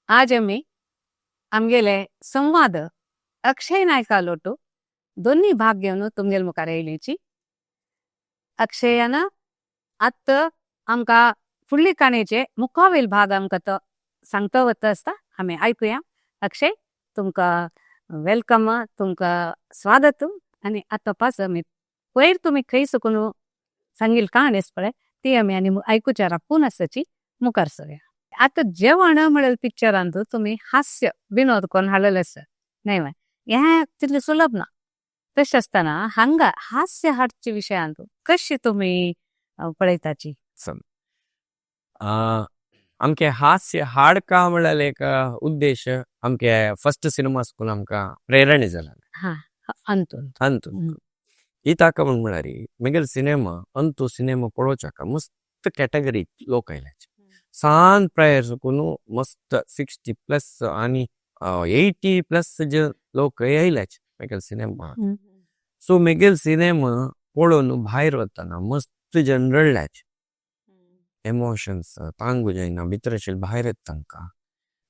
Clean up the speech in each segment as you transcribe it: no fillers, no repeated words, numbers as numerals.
आज आमी आमगेले संवाद अक्षय नायका लोटू दोन्ही भाग घेवन तुमगेल मुखार येयलीची. अक्षयान आतां आमकां फुडली काणयेचे मुखावेल भाग आमकां तो सांगता वता आसता, आमी आयकुया. अक्षय, तुमकां welcome, तुमकां स्वागत. आनी आतां पास आमी पयर तुमी खंय सकून सांगील काणी आसा पळय ती आमी आनी आयकुच्या राखून आसाची मुखार सरया. आतां जेवण म्हणल्यार पिक्चरांत तुमी हास्य विनोद कोण हाडलेले आसा न्हय व्हय, हें तितलें सुलभ ना. तशें आसतना हांगा हास्य हाडचे विशयांत कशी तुमी पळयताची? आमके हास्य हाडका म्हणल्यार एक उद्देश आमके फर्स्ट सिनेमा स्कूल आमकां प्रेरणा जाला. हा, अंतून अंतून ही ताका म्हण म्हळ्यार मेगेल सिनेमा अंतू सिनेमा पळोवच्याका मस्त कॅटेगरी लोक आयल्याचे, सान प्रायर सुकून मस्त 60+ आनी 80+ जे लोक आयल्याचे मेगेल सिनेमा. सो मेगेल सिनेमा पळोवन भायर वतना मस्त जन रडल्याचे, एमोशन्स तांगू जायना भितर अशें भायर येता तांकां.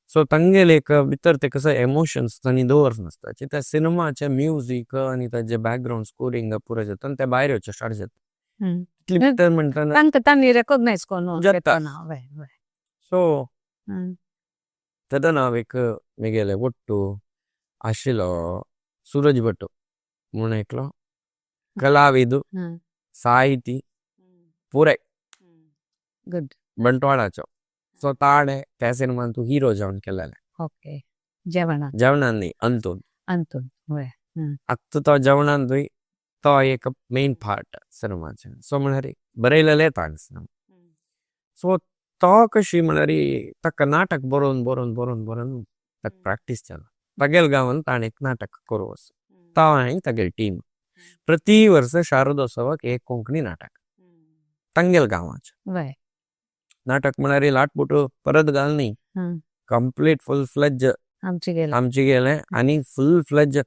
सो तांगेले एक भितर ते कसो एमोशन्स तांणी दवर नासता त्या सिनेमाचे म्युजीक आनी ताजे बॅकग्रावंड स्कोरींग पुरो जाता आनी ते भायर येवचे स्टार्ट जाता. तितले भितर म्हणटना तांकां तांणी रेकॉग्नायज करून जाता. वय. सो तेन्ना हांव एक मेगेले वट्टू आशिल्लो सूरज भट म्हूण एकलो कलाविद साहिती पुराय गुड बंटवाळाचो. सो ताणे त्या सिनेमान तूं हिरो जावन केलेले. ओके, जेवणान जेवणान न्ही, अंतून अंतून वय. आतां तो जेवणान तो एक मेन पार्ट सिनेमाचे. सो म्हळ्यार बरयलेले ताणें सिनेमा. सो तो कशी म्हळ्यार ताका नाटक बरोवन बरोवन बरोवन बरोवन ताका प्रॅक्टीस जाला. तागेल गांवान ताणें एक नाटक करूं वचून तो आनी तागेली टीम प्रति वर्स शारदोत्सवाक एक कोंकणी नाटक तांगेल गांवाचें नाटक म्हळ्यार लाटबूट परत घाल न्ही, कंप्लीट फुल फ्लेज आमची गेले आमची गेले. आनी फुल फ्लेज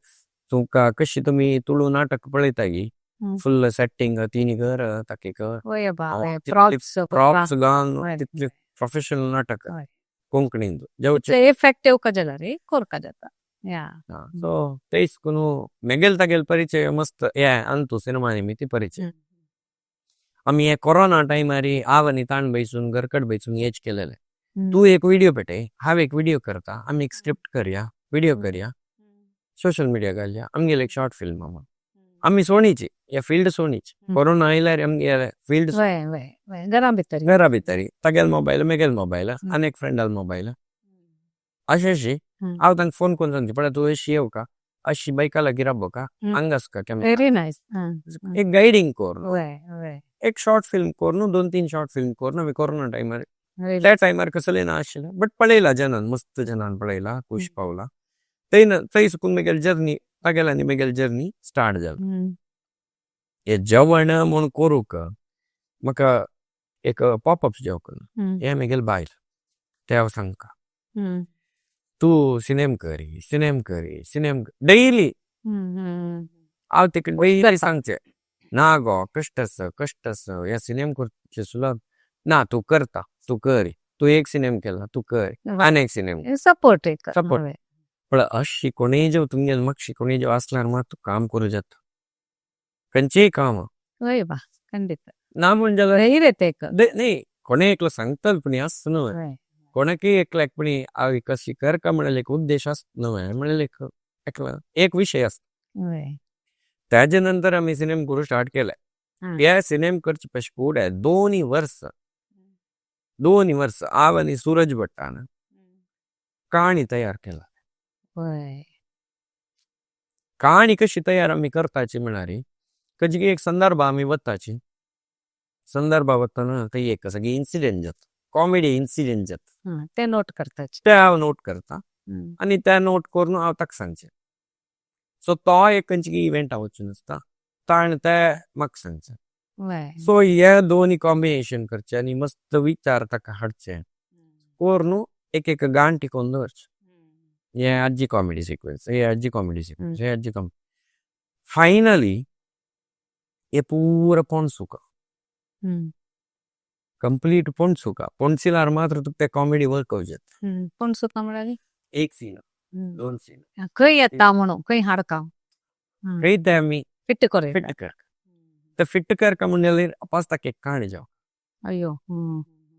तुमकां कशी तुमी तुळू नाटक पळयता की फुल सेटिंग तिनी घर ताके घर वय बा, प्रॉप्स प्रॉप्स घालून तितले प्रोफेशनल नाटक कोंकणीन जेवचे इफेक्टिव का जाला रे कोरका जाता. सो तेच कोणू मेगेल तागेल परिचय मस्त हे अंतू सिनेमा निमित्त परिचय. आमी हे कोरोना टायमारी हांव आनी ताण बैसून घरकट बैसून हेच केलेले. तूं एक व्हिडियो पेटय, हांव एक व्हिडियो करता, आमी एक स्क्रिप्ट करया, व्हिडियो करया, सोशल मिडिया घालया, आमगेले एक शॉर्ट फिल्म म्हण. आमी सोणीची हे फिल्ड सोणीची कोरोना आयल्यार आमगे फिल्ड वय वय वय, घरा भितर घरा भितर तागेल मोबायल मेगेल मोबायल आनी एक फ्रेंडाल मोबायल अशें अशी हांव तांकां फोन करून सांगता पळय तूं अशी येवका, अशी बायका लागीं राबोका, हांगा आसका कॅमेरा. Very nice. एक गायडींग करून वय वय एक शॉर्ट फिल्म करून 2-3 शॉर्ट फिल्म करून आमी कोरोना टायमार त्या टायमार कसले ना आशिल्लें बट पळयला जनान, मस्त जनान पळयला, खूश पावला. थंय सुकून मेगेल जर्नी तागेल आनी मेगेल जर्नी स्टार्ट जाला. हे जेवण म्हूण करूंक म्हाका एक पॉपअप जेवण हे मेगेल बायल ते हांव सांगता तूं सिनेम करी सिनेम करी सिनेम डेली. हांव तिका डेली सांगचें ना गो कश्ट आसा कश्ट आसा हे सिनेम करचें सुलभ ना, तूं करता तूं कर, तूं एक सिनेम केला तूं कर आनी एक सिनेम सपोर्ट एक सपोर्ट. पण अशी कोणीय जेव तुमगेल मातशी कोणीय जेव आसल्यार मात तूं काम करूं जाता खंयचेय काम. वय बा, खंडीत ना म्हण जाल्यार धैर्य ते एक न्ही कोणें एकलो सांगतलो पूण आसता न्हय कोणाकय एकल्याक पूण हांव कशी कर का म्हणल्यार एक उद्देश आसता न्हय म्हणल्यार एक एकलो एक विशय आसता. त्याजे नंतर आमी सिनेम करूं स्टार्ट केले. हे सिनेम करचे पयशे फुडें 2 वर्स 2 वर्स हांव आनी सूरज भट्टान काणी तयार केला. काणी कशी तयार आमी करताची म्हळ्यार कजी एक संदर्भ आमी वताची, संदर्भ वतना थंय एक सगळी इन्सिडेंट जाता, कॉमेडी इन्सिडेंट जाता, ते नोट करताची, ते हांव नोट करता आनी ते नोट करून हांव ताका सांगचें. सो तो एक खंयची इव्हेंट वचून आसता ताणें ते म्हाका सांगचें. सो हे दोनी कॉम्बिनेशन करचे आनी मस्त विचार ताका हाडचे करून एक एक गाण टिकोवन दवरचें. हे आजी कॉमेडी सिक्वेन्स, हे आजी कॉमेडी सिक्वेन्स, हे आजी कॉमेडी. फायनली हे पुरो कोण सुका कंप्लीट पोणसुका पोणसिलार मात्र तुका ते कॉमेडी वर्क जाता. पोणसुका म्हळ्यार? एक सीन, दोन सीन. खंय येता म्हणून खंय हाडका खंय ते आमी फिट कर फिट कर ते फिट कर का म्हणल्यार अपास ताका एक काणी जाव. अय्यो,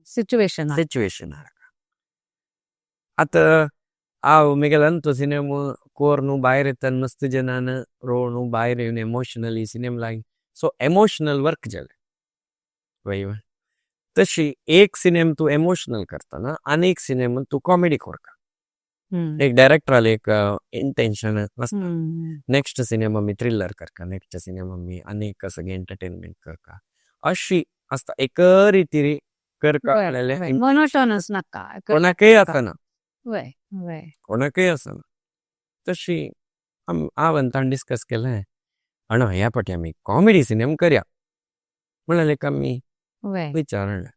सिच्युएशन सिच्युएशन. आतां हांव मेगेल्यान तो सिनेमा कोर बायर येतान मस्त जनान रोणू बायर येवन एमोशनली सिनेमा लायक, सो एमोशनल वर्क जाले वय. तशी एक सिनेमा तूं एमोशनल करता आनी एक सिनेमा तूं कॉमेडी करता. एक डायरेक्टराले एक इंटेंशन आसता, नेक्स्ट सिनेमा मी थ्रिलर करता, नेक्स्ट सिनेमा मी आनी सगळे एंटरटेनमेंट करता, अशी आसता. एक रितीरी करका. मोनोटोनस नाका. कोणाकय आसना. वय वय. कोणाकय आसना. तशी हांवें ताणें डिस्कस केलें, अण्णा ह्या पाटी आमी कॉमेडी सिनेमा करया म्हणल्यार एक आमी विचार हाडलें.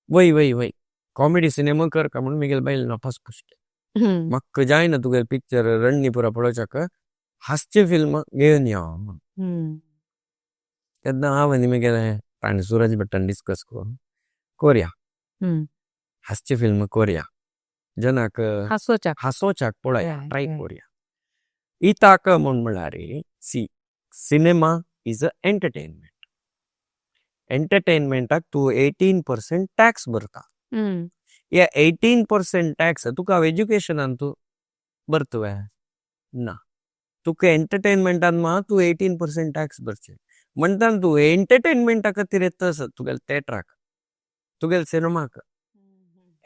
वय वय वय, कॉमेडी सिनेमा करका म्हणून म्हगेले बायलेन वापस पुश केलें. म्हाका जायना तुगेलें पिक्चर रणनीपुरा पळोवच्याक, हासचें फिल्म घेवन यो म्हणून. तेन्ना हांव आनी म्हगेले ताणें सुरज भट्टान डिस्कस करून कोरया, हासचें फिल्म कोरया, जनाक हासोवच्याक हासोवच्याक पळया, ट्राय कोरया. इताक म्हूण म्हळ्यार see, cinema is a entertainment. एंटरटेनमेंटाक तूं 18% टॅक्स भरता. हे 18% टॅक्स तुका एज्युकेशनान तूं भरतवे ना, तुका एंटरटेनमेंटान मा तूं 18% टॅक्स भरचें म्हणटा. तूं एंटरटेनमेंटा खातीर येता आसत तुगेले थेटराक, तुगेले सिनेमाक.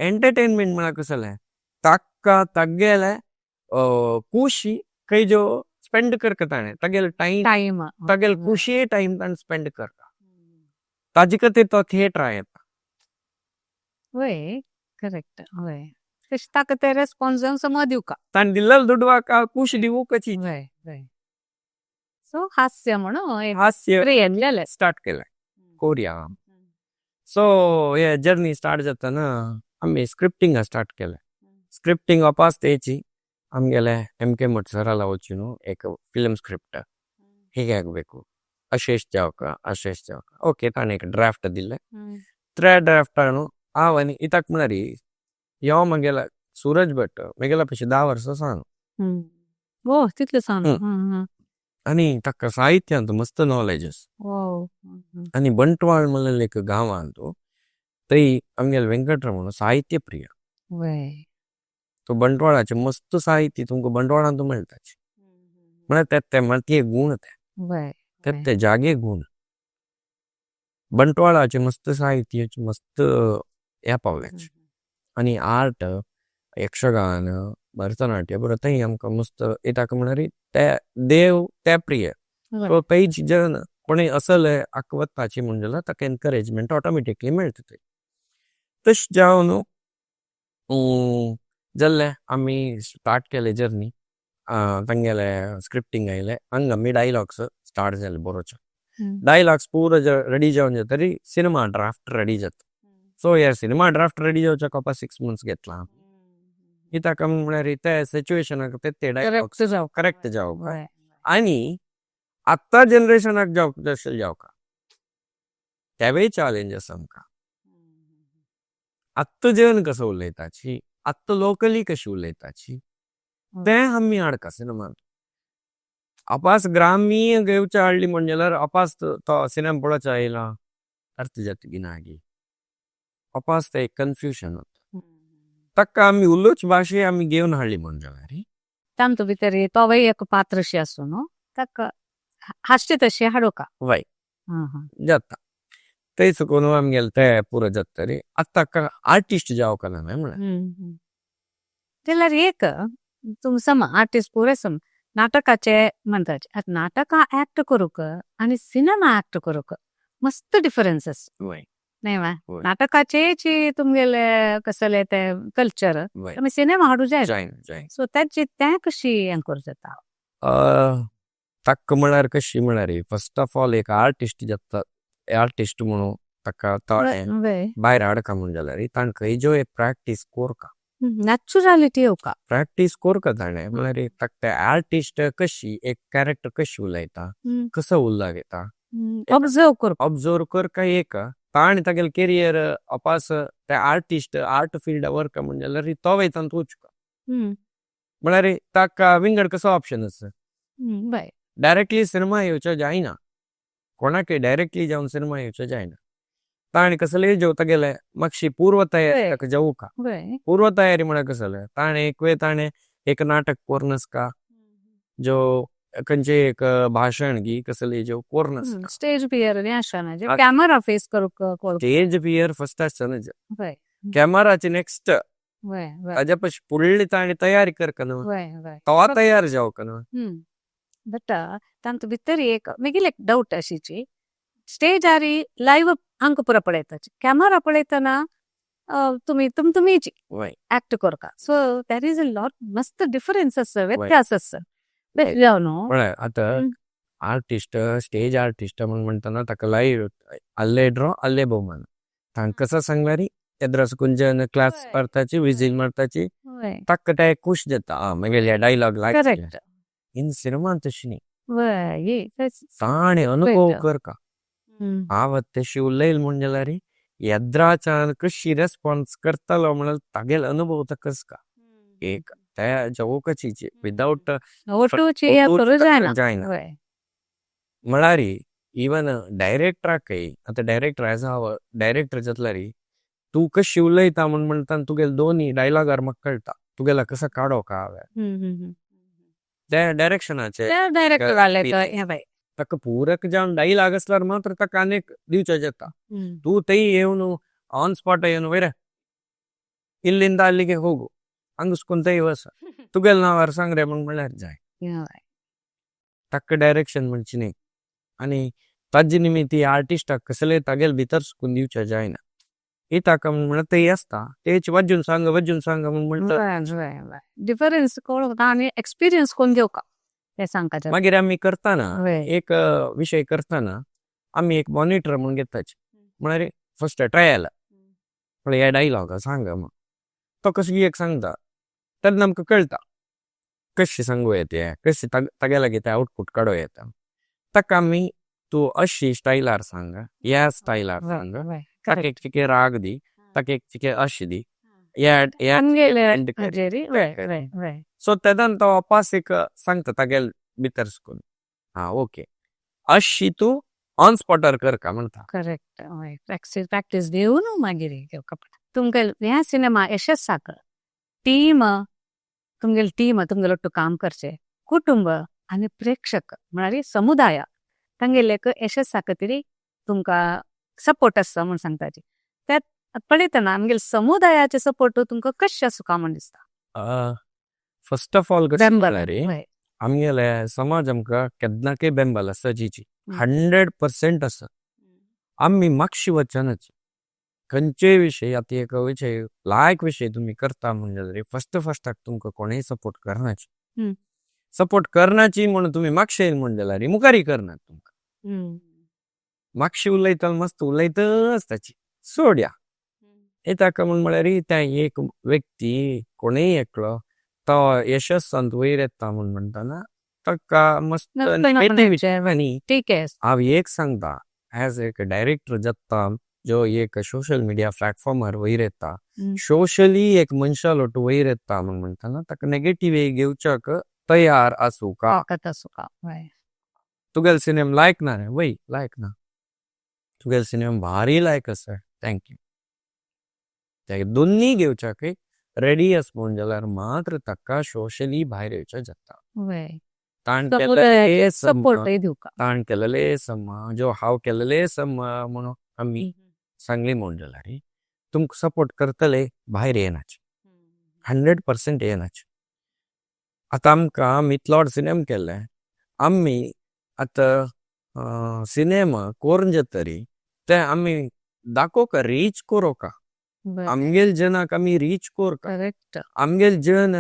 एंटरटेनमेंट म्हळ्यार कसलें, ताका तागेले खुशी खंय जो स्पेंड करता ताणें तागेलो टायम. टायम. तागेले खुशी टायम ताणें स्पेंड करता, ताजे खातीर तो थिएटरा येता. वय, करेक्ट. वय, तशें ताका ते रेस्पॉन्स जावन समज दिवका. ताणें दिल्लो दुडवाक खुशी दिवूकची. वय वय, सो हास्य म्हणून हास्य जालें. स्टार्ट केलें कोरया. सो हे जर्नी स्टार्ट जातना आमी स्क्रिप्टिंगा स्टार्ट केलें. स्क्रिप्टिंग वापास तेची आमगेले एम के मठ सराला वचून न्हू एक फिल्म स्क्रिप्ट ಹೇಗೆ ಆಗಬೇಕು, ಅಶೇಷ್ ಜಾವಕ ಅಶೇಷ್ ಜಾವಕ, ಓಕೆ. ताणें एक ड्राफ्ट दिलें. त्रे ड्राफ्ट न्हू हांव आनी इताक म्हळ्यार यो म्हगेलो सूरज भट म्हगेल्या पेक्षा 10 वर्सां सान. ओ, तितलें सान. आनी ताका साहित्यांत मस्त नॉलेज आसा. आनी बंटवाळ म्हणलें एक गांवांत थंय आमगेलो वेंकटरमण साहित्य प्रिय. तो बंटवाळाचे मस्त साहित्य तुमकां बंटवाळांत मेळटाचे. म्हळ्यार ते ते मातये गूण ते ते ते जागे गूण बंटवाळाचे मस्त साहित्याचे मस्त ह्या पावल्याचे. आनी आर्ट, यक्षगान, भरतनाट्य बरो थंय आमकां मस्त येता. म्हळ्यार ते देव ते प्रिय. सो थंय जन कोणूय असले आतां वचपाची म्हण जाल्यार ताका एनकरेजमेंट ऑटोमॅटिकली मेळटा थंय. तशें जावन न्हू जाल्लें, आमी स्टार्ट केलें जर्नी. तांगेले स्क्रिप्टींग आयलें, हांगा आमी डायलॉग्स स्टार्ट जाले बरोवचे. डायलॉग्स पुरो रेडी जावन जातरी सिनेमा ड्राफ्ट रेडी जाता. सो हे सिनेमा ड्राफ्ट रेडी जावच्याक वापस 6 मंथ्स घेतला. कित्याक म्हळ्यार ते सिच्युएशनाक ते ते डायलॉग्स करेक्ट जावं. करेक्ट जावप आनी आत्तां जनरेशनाक जावप तशें जावका, तेवूय चॅलेंज आसा आमकां. आत्तां जन कसो उलयताची, आत्तां लोकली कशी उलयताची, ते आमी हाडका सिनेमान. अपास ग्रामीण घेवचे हाडली म्हण जाल्यार अपास तो सिनेमा पळोवचो आयला अर्थ जाता गिनागी अपास ते एक कन्फ्युजन जाता. ताका आमी उलोवची भाशे आमी घेवन हाडली म्हण जाल्यार तांतू भितर तोवूय एक पात्र आसूं न्हू, ताका हासचे तशें हाडूका. वय, जाता. थंय चुकून आमगेले ते पुरो जातरी आतां आर्टिस्ट जावका ना म्हळ्यार. जाल्यार एक तुम सम आर्टिस्ट पुरे सम नाटकाचे म्हणटाचे, आतां नाटकां एक्ट करूंक आनी सिनेमा एक्ट करूंक मस्त डिफरन्स आसा. न्हय वा? वय. नाटकाचे तुमगेले कसले ते कल्चर तुमी सिनेमा हाडू जाय. जायना जायना. सो ताची तें कशी हें करूं जाता? ताका म्हळ्यार कशी म्हळ्यार फर्स्ट ऑफ ऑल एक आर्टिस्ट जाता, आर्टिस्ट म्हणून ताका भायर हाडका म्हण जाल्यार ताणें खंय जो एक प्रॅक्टीस कोरका. नॅचरलिटी येवका. प्रॅक्टीस कोरका ताणें म्हळ्यार ताका ते आर्टिस्ट कशी एक कॅरेक्टर कशी उलयता, कसो उल्ला घेता. ऑब्जर्व करप. ऑब्जर्व करका एक ताणें तागेलें कॅरियर अपास ते आर्टिस्ट आर्ट फिल्ड वर्क म्हणजे तो वयता तूं म्हळ्यार ताका विंगड कसो ऑप्शन आसा। डायरेक्टली सिनेमा येवचो जायना, कोणाकय डायरेक्टली जावन सिनेमा येवचो जायना। ताणें कसले जो तागेले मातशी पूर्व तयारी ताका जावू का। पूर्व तयारी म्हळ्यार कसले ताणें एक वे ताणें एक नाटक कोर्नस का, जो कंचे एक भाषण की कसले जो कोर्नस का। स्टेज फियर नहीं आशा जो कैमरा फेस करू। स्टेज फियर फर्स्ट आशा ना जो कैमरा ची नेक्स्ट अजपश पुल्ली ताणें तयारी कर कनो, तवा तयार जाओ कनो। बट तांतु भितरी एक मेगिल एक डाउट आशी ची, स्टेज आरी लाइव अंक पूरा पड़ेता ची, कैमरा पड़ेता ना तुम्ही तुम तुम्ही ची एक्ट करका। So there is a lot मस्त डिफरेंस आसा, व्यत्यास आसा। बरे आता आर्टिस्ट स्टेज आर्टिस्ट म्हणता ना ताका लाइव अल्ले ड्रॉ अल्ले बहुमान तांक कसा सांगलारी एद्रस कुंजन क्लास मारताची विजिल मारताची ताक ते खुश जाता मेगेल या डायलॉग लाइक इन सिनेमा तशी नी ताणे अनुभव करका। आवत तेशी उल्लेल मुंजलारी एद्राचान कशी रेस्पोंस करतालो मुनल तागेल अनुभव तकस का एक ते जावोका चीची विथआउट जायना। मलारी एवेन डायरेक्टर काई अत डायरेक्टर ऐसा हाव डायरेक्टर जतलारी तू कशी उल्लेता मुन मुनतान तुगेल दोनी डायलॉगर मक्कलता तुगेला कसा काडो का आवे ते डायरेक्शन आचे तक पूरक जान डायलॉग असलार मात्र तक अनेक दिवचा जाता तू तई एवनु ऑन स्पॉट एवनु वेरे इल्लिंदा अल्लिगे होगु अंगुस्कुन तई वसा तुगेल नावार सांगरे मुन मुनलार जाए तक डायरेक्शन मुनचिने अनि तज्जी निमिति आर्टिस्ट कसले तगेल बितर सुकुन दिवचा जाएना इता कम मुनते ही अस्ता तेच वज्जुन सांग मुन मुनता डिफरेंस कोण ताने एक्सपीरियंस कोण घेऊ का ते सांगता मागीर आम्ही करताना एक विषय करताना आम्ही एक मॉनिटर म्हणून घेताच म्हणारे फर्स्ट ट्रायल म्हळ्यार ह्या डायलॉग सांग मग तो कसं एक सांगता तेन्ना आमकां कळटा कशी सांगू येते कशी तागे लागीं ते आउटपुट काडूं येता ताका आमी तूं अशी स्टायलार सांग ह्या स्टायलार सांग ताका एक चिके राग दी ताका एक चिके अशी दी सो तेदान तो वापस एक सांगता तागेल भितर सुकून हा ओके अशी तूं ऑन स्पॉटर कर का म्हणता। करेक्ट प्रॅक्टीस देऊन मागीर घेवका पडटा। तुमगेल ह्या सिनेमा यशस्साक टीम तुमगेल टीम तुमगेल ಒಟ್ಟು काम करचे कुटुंब आणि प्रेक्षक म्हळ्यार समुदाय तांगेले यशस्साक तरी तुमकां सपोर्ट आसा म्हूण सांगताची त्यात पळयतना आमगेल समुदायाचे सपोर्ट तुमकां कशें आसूं म्हूण दिसता। फर्स्ट ऑफ ऑल कशें म्हळ्यार आमगेले समाज आमकां केन्नाकय बेंबल आसा जीची 100% आसा आमी मातशी वचनाची खंयचेय विशय आतां एक विशय लायक विशय तुमी करता म्हणजे फर्स्ट फर्स्टाक तुमकां कोणूय सपोर्ट करनाची सपोर्ट करनाची म्हणून तुमी मातशे म्हण जाल्यार मुखारी करनात तुमकां मातशी उलयता मस्त उलयतच ताची सोड्या येता म्हण म्हळ्यार त्या एक व्यक्ती कोणूय एकलो तो यशस्सांत वयर येता म्हण म्हणटाना ताका मस्त ठीक आहे। हांव एक सांगता एज एक डायरेक्टर जाता जो एक सोशल मिडिया प्लॅटफॉर्मार वयर येता सोशली एक मनशा लोट वयर येता म्हण म्हणटाना ताका नेगेटीव घेवच्याक तयार आसूं का तुगेल सिनेमा लायक ना रे वय लायक ना तुगेल सिनेमा भारी लायक आसा thank you ते दोन्ही घेवच्याक रेडी आस म्हण जाल्यार मात्र ताका सोशली भायर येवचें जाता। ताण केलेले समा जो हांव केलेले समा म्हणून आमी सांगली म्हण जाल्यार तुमकां सपोर्ट करतले भायर येनाचे 100% येनाचे। आतां आमकां आमी इतलो सिनेमा केल्ले आमी आतां सिनेमा कोरून जातरी ते आमी दाखोवका रीच कोरोका आमगेल जनाक आमी रीच कोरका आमगेल जन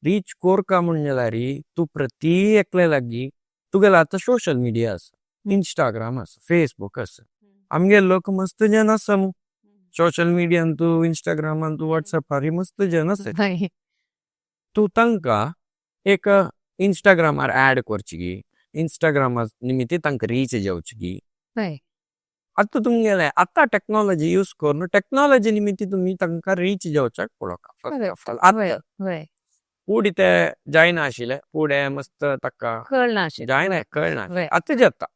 रीच कोरका म्हण जाल्यार तूं प्रति एकले लागीं तुगेलो आतां सोशल मिडिया आसा इंस्टाग्राम आसा फेसबूक आसा आमगेल लोक मस्त जन आसा मू सोशल मिडियान तूं इंस्टाग्रामान तूं वॉट्सएपार मस्त जन आसा तूं तांकां एक इंस्टाग्रामार ऍड करची इंस्टाग्रामार निमित्त तांकां रीच जावची। आतां तुमगेले आतां टॅक्नॉलॉजी यूज करून टॅक्नॉलॉजी निमित्ती तुमी तांकां रीच जावच्याक पळोवका. वय वय फुडें ते जायना आशिल्ले, फुडें मस्त ताका कळना अशें. जायना, कळना. आतां जाता.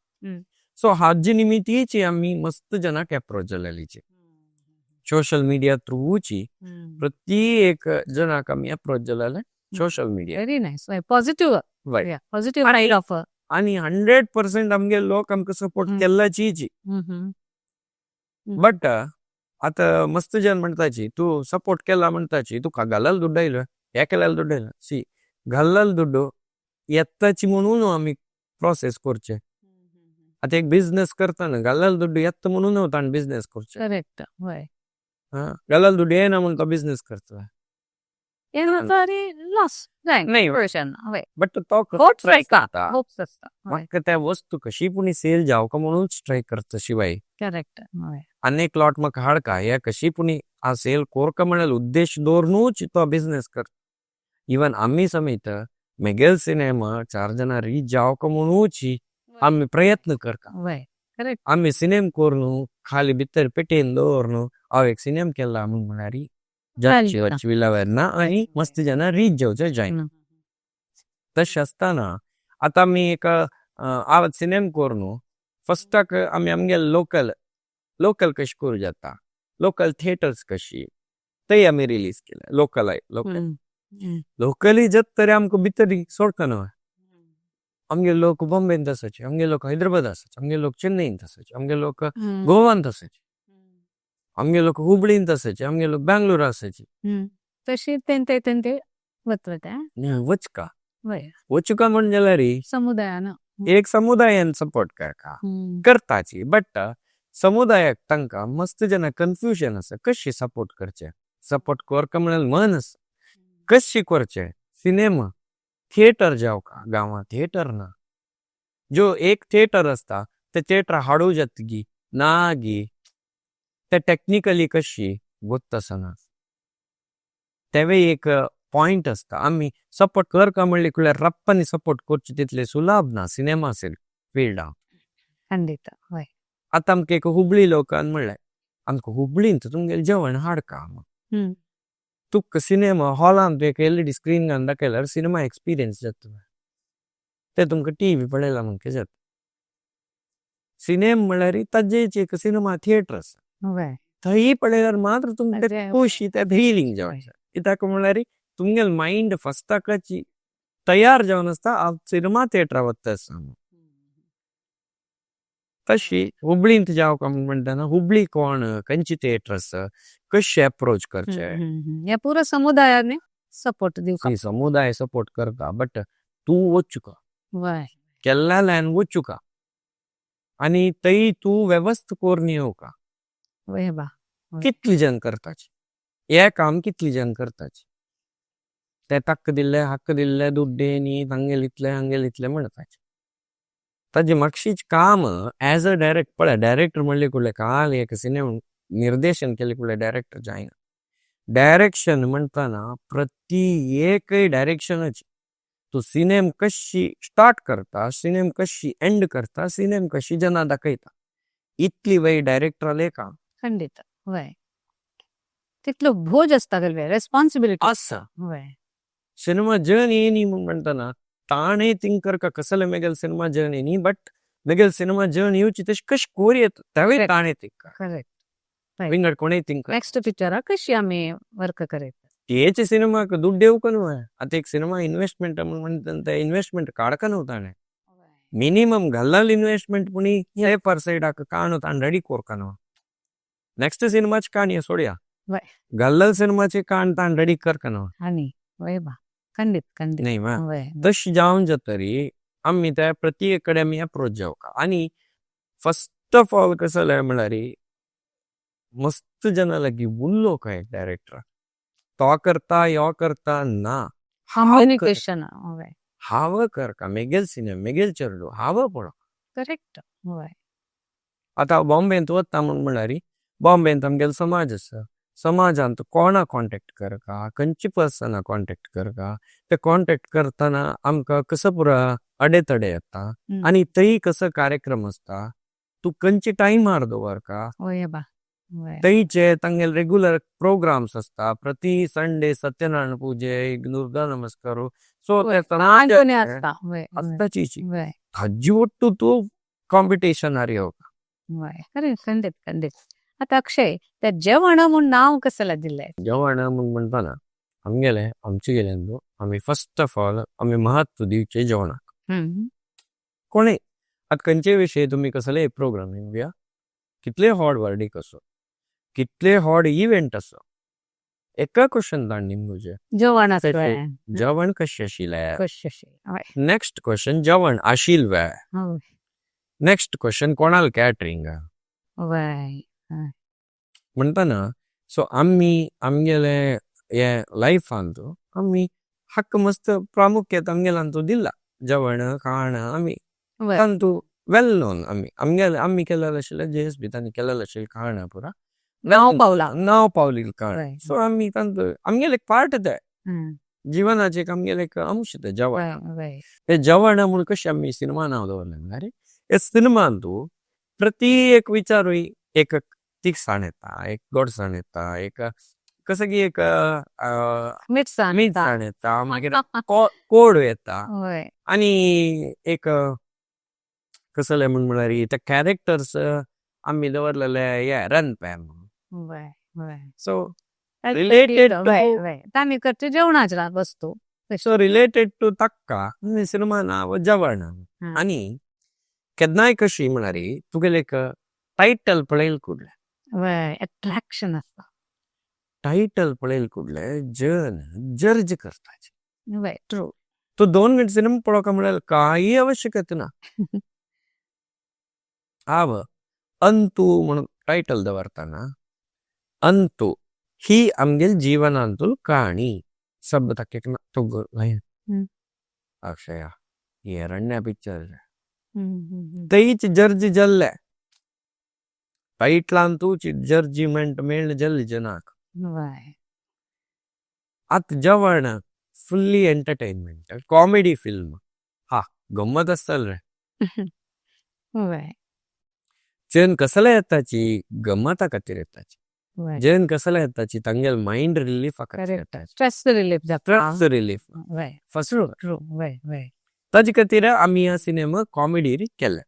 सो हाजी निमित्तीची आमी मस्त जनाक एप्रोच जालेलीची सोशल मिडिया थ्रूची. प्रत्येक जनाक आमी एप्रोच जालेले social media. Very nice, positive. Positive side of. आणि 100% आमगे लोक आमकां सपोर्ट केल्ल्याचीची. बट आता मस्त जन म्हणताची, तू सपोर्ट केला म्हणताची, तुका घालाल दुड्ड आयलो, हे केल्याल दुड्ड आयलो. सी, घाल्लाल दुड्डू येताची म्हणून आमी प्रोसेस करचे. आता एक बिझनेस करताना घाल्लाल दुड्डू येता म्हणून ताण बिझनेस करचे. करेक्ट, वय. घाल्लाल दुड्डू येना म्हणून तो बिझनेस करता. लॉस नाही. वय. बट तो होप्स try करता. होप्स असता. म्हाका त्या वस्तू कशी पुणी सेल जावका म्हणून ट्राय करता शिवाय. करेक्ट, वय. अनेक लॉट म्हाका हाडका हे कशी पुणी आ सेल कोरका म्हणल्यार उद्देश दवरनूच तो बिझनेस करता. इवन आमी समेत मेगेल सिनेमा चार जणां रीच जावका म्हणूच आमी प्रयत्न करता. वय, करेक्ट. आमी सिनेम करून खाली भितर पेटेन दवरनु हांव एक सिनेम केला म्हूण म्हळ्यार जाची वच ना आनी मस्त जाणां रीच जावचे जायना. तशें आसतना आतां आमी एक हांव सिनेम करून फस्टाक आमी आमगे लोकल लोकल कशें करूं जाता, लोकल थिएटर्स कशी, थंय आमी रिलीज केले. लोकल लोकल लोकली जात तरी आमकां भितर सोडकना. आमगे लोक बॉम्बेंत आसाचे, आमगे लोक हैदराबाद आसाचे, आमगे लोक चेन्नईंत आसाचे, आमगे लोक गोवांत आसाचे, आमगे लोक हुबळींत आसाचे, आमगे लोक बँगलोर आसाचे. तशी तेंते तेंते वतवते. वचका वचका म्हण जाल्यार समुदायान एक समुदायान सपोर्ट करता करताची. बट समुदायाक तांकां मस्त जना कन्फ्युजन आसा, कशी सपोर्ट करचे. सपोर्ट करका म्हळ्यार मन आसा, कशी करचे. सिनेमा थिएटर जावका, गांवांत थिएटर ना. जो एक थिएटर आसता ते थिएटर हाडू जातगी ना गी, ते टॅक्निकली कशी गोत्त आसना, तेवूय एक पॉयंट आसता. आमी सपोर्ट करका म्हणली कुळ्यार रप्पांनी सपोर्ट करचे तितले सुलाभ ना सिनेमा फिल्डान. खंडित, वय. आतां आमकां एक हुबळी लोकान म्हणलें, आमकां हुबळींत तुमगेलें जेवण हाडका. तुका सिनेमा हॉलांत एक एलईडी स्क्रीन घालून दाखयल्यार सिनेमा एक्सपिरियन्स जाता, ते तुमकां टीव्ही पळयला म्हणके जाता. सिनेमा म्हणल्यार ताजेच एक सिनेमा थिएटर आसा, थंय पळयल्यार मात्र तुमकां खुशी, ते फिलींग जावचें. कित्याक म्हणल्यार तुमगेलें मायंड फस्टाकच तयार जावन आसता हांव सिनेमा थिएटरा वता आसा. तशी हुबळींत जावका म्हणटना हुबळी कोण, खंयची थिएटर आसा, कशें एप्रोच करचे, ह्या पुरो समुदायाने सपोर्ट दिवका. समुदाय सपोर्ट करता, बट तूं वचुका केल्ल्या लायन वचुका आनी थंय तूं वेवस्था करून येवका. कितली जण करताची हे काम, कितली जण करताची ते ताका दिल्ले हक्क दिल्ले दुड्डे न्ही, तांगेले इतले हांगेले इतले म्हणटाचे. ताजे मातशीच काम एज अ डायरेक्ट पळय, डायरेक्टर म्हणले कुडले काल एक सिनेमा निर्देशन केले कुडले डायरेक्टर जायना. डायरेक्शन म्हणटना प्रति एकय डायरेक्शनाची तूं सिनेम कशी स्टार्ट करता, सिनेम कशी एंड करता, सिनेम कशी जना दाखयता, इतली वय डायरेक्टराले काम. खंडित, वय. तितलो भोज आसता रेस्पॉन्सिबिलिटी आसा. सिनेमा जर्नी न्ही म्हूण म्हणटना ताणें थिंक करका कसले मेगेल सिनेमा जर्नी न्ही, बट मेगेल सिनेमा जर्नी येवची तशी कशी कोर येता तेवूय ताणें थिंक कर. विंगड कोणूय थिंक. नेक्स्ट पिक्चराक कशी आमी वर्क करता. तेच सिनेमाक दुड्ड येवका न्हू. आतां एक सिनेमा इन्वेस्टमेंट म्हणटा ते इन्वेस्टमेंट काडका न्हू ताणें. मिनिमम घाल्लाल इन्वेस्टमेंट पुणी सेफर सायडाक काणू ताणें रेडी कोरका न्हू. नेक्स्ट सिनेमाची काणी सोडया, घाल्लाल सिनेमाची काण ताणें रेडी करका न्हू. आनी वय बा, खंडित खंडित. न्ही मा तशें जावन जातरी आमी त्या प्रत्येक कडेन आमी एप्रोच जावका. आनी फस्ट ऑफ ऑल कसलें म्हणल्यार मस्त जना लागीं उलोवंक एक डायरेक्टर, तो करता यो करता ना, कम्युनिकेशन. हांव करका मेगेल सिनेमा मेगेल चेडू हांव पळोवंक. करेक्ट. आतां बॉम्बेंत वता म्हूण म्हणल्यार बॉम्बेंत आमगेलो समाज आसा, समाजांत कोणा कॉन्टेक्ट करका, खंयची पर्सना कॉन्टेक्ट करका, ते कॉन्टेक्ट करतना आमकां कसो पुरो अडेतडे येता आनी थंय कसो कार्यक्रम आसता, तूं खंयचे टायमार दवरका। वय बा, वय। तैचे तंगेल रेगुलर प्रोग्राम्स अस्ता, प्रति संडे सत्यनारायण पूजे, दुर्गा नमस्कारो, सो ते अस्ता चीची। तजी वट्टू तू कॉम्पिटिशन आ रही होगा। वय, खंडित खंडित। आता अक्षय, त्या जेवण म्हण नाव कसला दिले? जेवण म्हण म्हणता ना, आमगेले, आमचे गेल्यांदो, आमी फर्स्ट ऑफ ऑल, आमी महत्व दिवचे जेवणाक। कोणे, आत खंयचे विषय तुम्ही कसले प्रोग्राम घेवया, कितले हॉट वर्डिक असो, कितले हॉट इव्हेंट असो, एका क्वेश्चन तांणी मुझे। जेवण असो। जेवण कशे आशिले? कशे आशिले। नेक्स्ट क्वेश्चन, जेवण आशिल वे? नेक्स्ट क्वेश्चन, कोणाल कॅटरिंग? वय। म्हणता ना, सो आम्ही आमगेले ये लाइफ अंतु, आम्ही हक्क मस्त प्रामुख्यत आमगेले अंतु दिला। जेवण, खाणा, आम्ही अंतु वेल नोन आम्ही। आमगेले, आम्ही केलेलं आशिले, जेस बी तांणी केलेलं आशिले खाणा पुरा। नाव पावला। नाव पावली खाणा। सो आम्ही तांतु, आमगेले एक पार्ट ते। जीवनाचे एक आमगेले एक अंश ते, जेवण। ते जेवण म्हण कशे आम्ही सिनेमा नाव दवरले, अरे? हे सिनेमा अंतु, प्रति एक विचारूय, एक तिखसाण येता, एक गोडसाण येता, एक कसं की एक मिरसाण मिरसाण येता, मागीर कोड येता। आणि एक कसले म्हण म्हळ्यार ते कॅरेक्टर्स आम्ही दवरलेले हे रन पॅम। वय, वय। सो रिलेटेड टू तांणी करचे जेवणाचे वस्तू। सो रिलेटेड टू तक्का सिनेमा नाव जेवण। आणि केन्नाय कशी म्हळ्यार तुगेले एक टायटल पळयल कुडले। वय, अट्रॅक्शन असता। टायटल पळयल कुडले जन जर्ज करताचे। वय, ट्रू। तो 2 मिनिट सिनेमा पळोवका म्हळ्यार काही आवश्यकता ना। आव अंतु म्हणून टायटल दवरताना अंतु ही आमगेल जीवनांतुल कहाणी सब तक ना तो लाइन। अक्षया ये रण्या पिक्चर तैच जर्ज जल्ले टाइटलांतु जर्जीमेंट मेल जल्ली जनाक। आत जवण फुल्ली एंटरटेनमेंट कॉमेडी फिल्म हा गम्मत असल रे। जन कसले येताची गम्मता खातीर येताची। जन कसले येताची तंगेल माइंड रिलीफ खातीर येताची। स्ट्रेस रिलीफ जाता। Stress relief. First true, true. वय, वय। ताजे खातीर आमी ह्या सिनेमा कॉमेडी केले।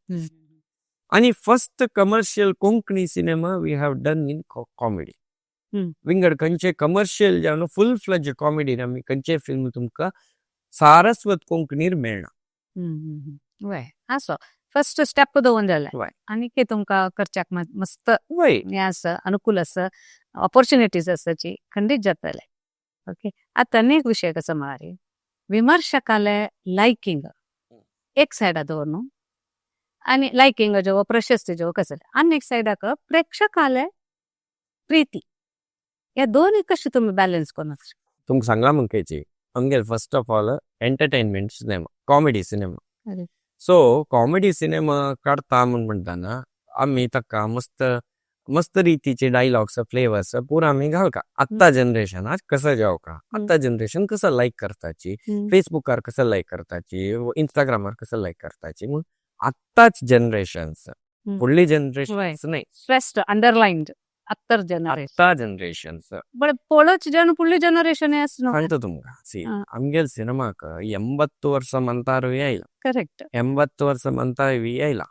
आणि first commercial Konkani cinema we have done in comedy. विंगड खंयचे कमर्शियल जावन फुल फ्लेज कॉमेडी आमी खंयचे फिल्म तुमकां सारस्वत कोंकणीर मेळना। वय, असो फर्स्ट स्टेप दवरून जाले। आनी की तुमकां करच्याक मस्त हे आसा, अनुकूल आसा, ऑपॉर्च्युनिटीज आसाची खंडीत जातले। ओके, आतां आनी एक विशय कसो म्हळ्यार विमर्शकाले लायकिंग एक सायडा दवर न्हू आनी लायकिंग जो प्रशस्ती जो कसले आनी एक सायडाक प्रेक्षकाले प्रीती, ह्या दोनूय कशें तुमी बॅलन्स करून वचता? तुमकां सांगला मग आमगेले first of all entertainment cinema, comedy cinema. So comedy cinema काडता म्हूण म्हणटाना आमी ताका मस्त मस्त रीतीचे डायलॉग्स फ्लेवर्स पुरा आमी घालका। आत्ता जनरेशन कसं जावका, आत्ता जनरेशन कसं लाईक करताची, फेसबुकार कसं लाईक करताची, इंस्टाग्रामार कसं लाईक करताची, म्हूण आत्ताच जनरेशन फुडली जनरेशन नाही। स्ट्रेस्ड अंडरलाइन्ड आत्तर जनरेशन। आत्ता जनरेशन। बट पळोवच जन फुडली जनरेशन आसना। सांगता तुमकां, सी आमगेल सिनेमाक 80 वर्सां म्हणटारूय आयला। 80 वर्सां म्हणटारूय आयला।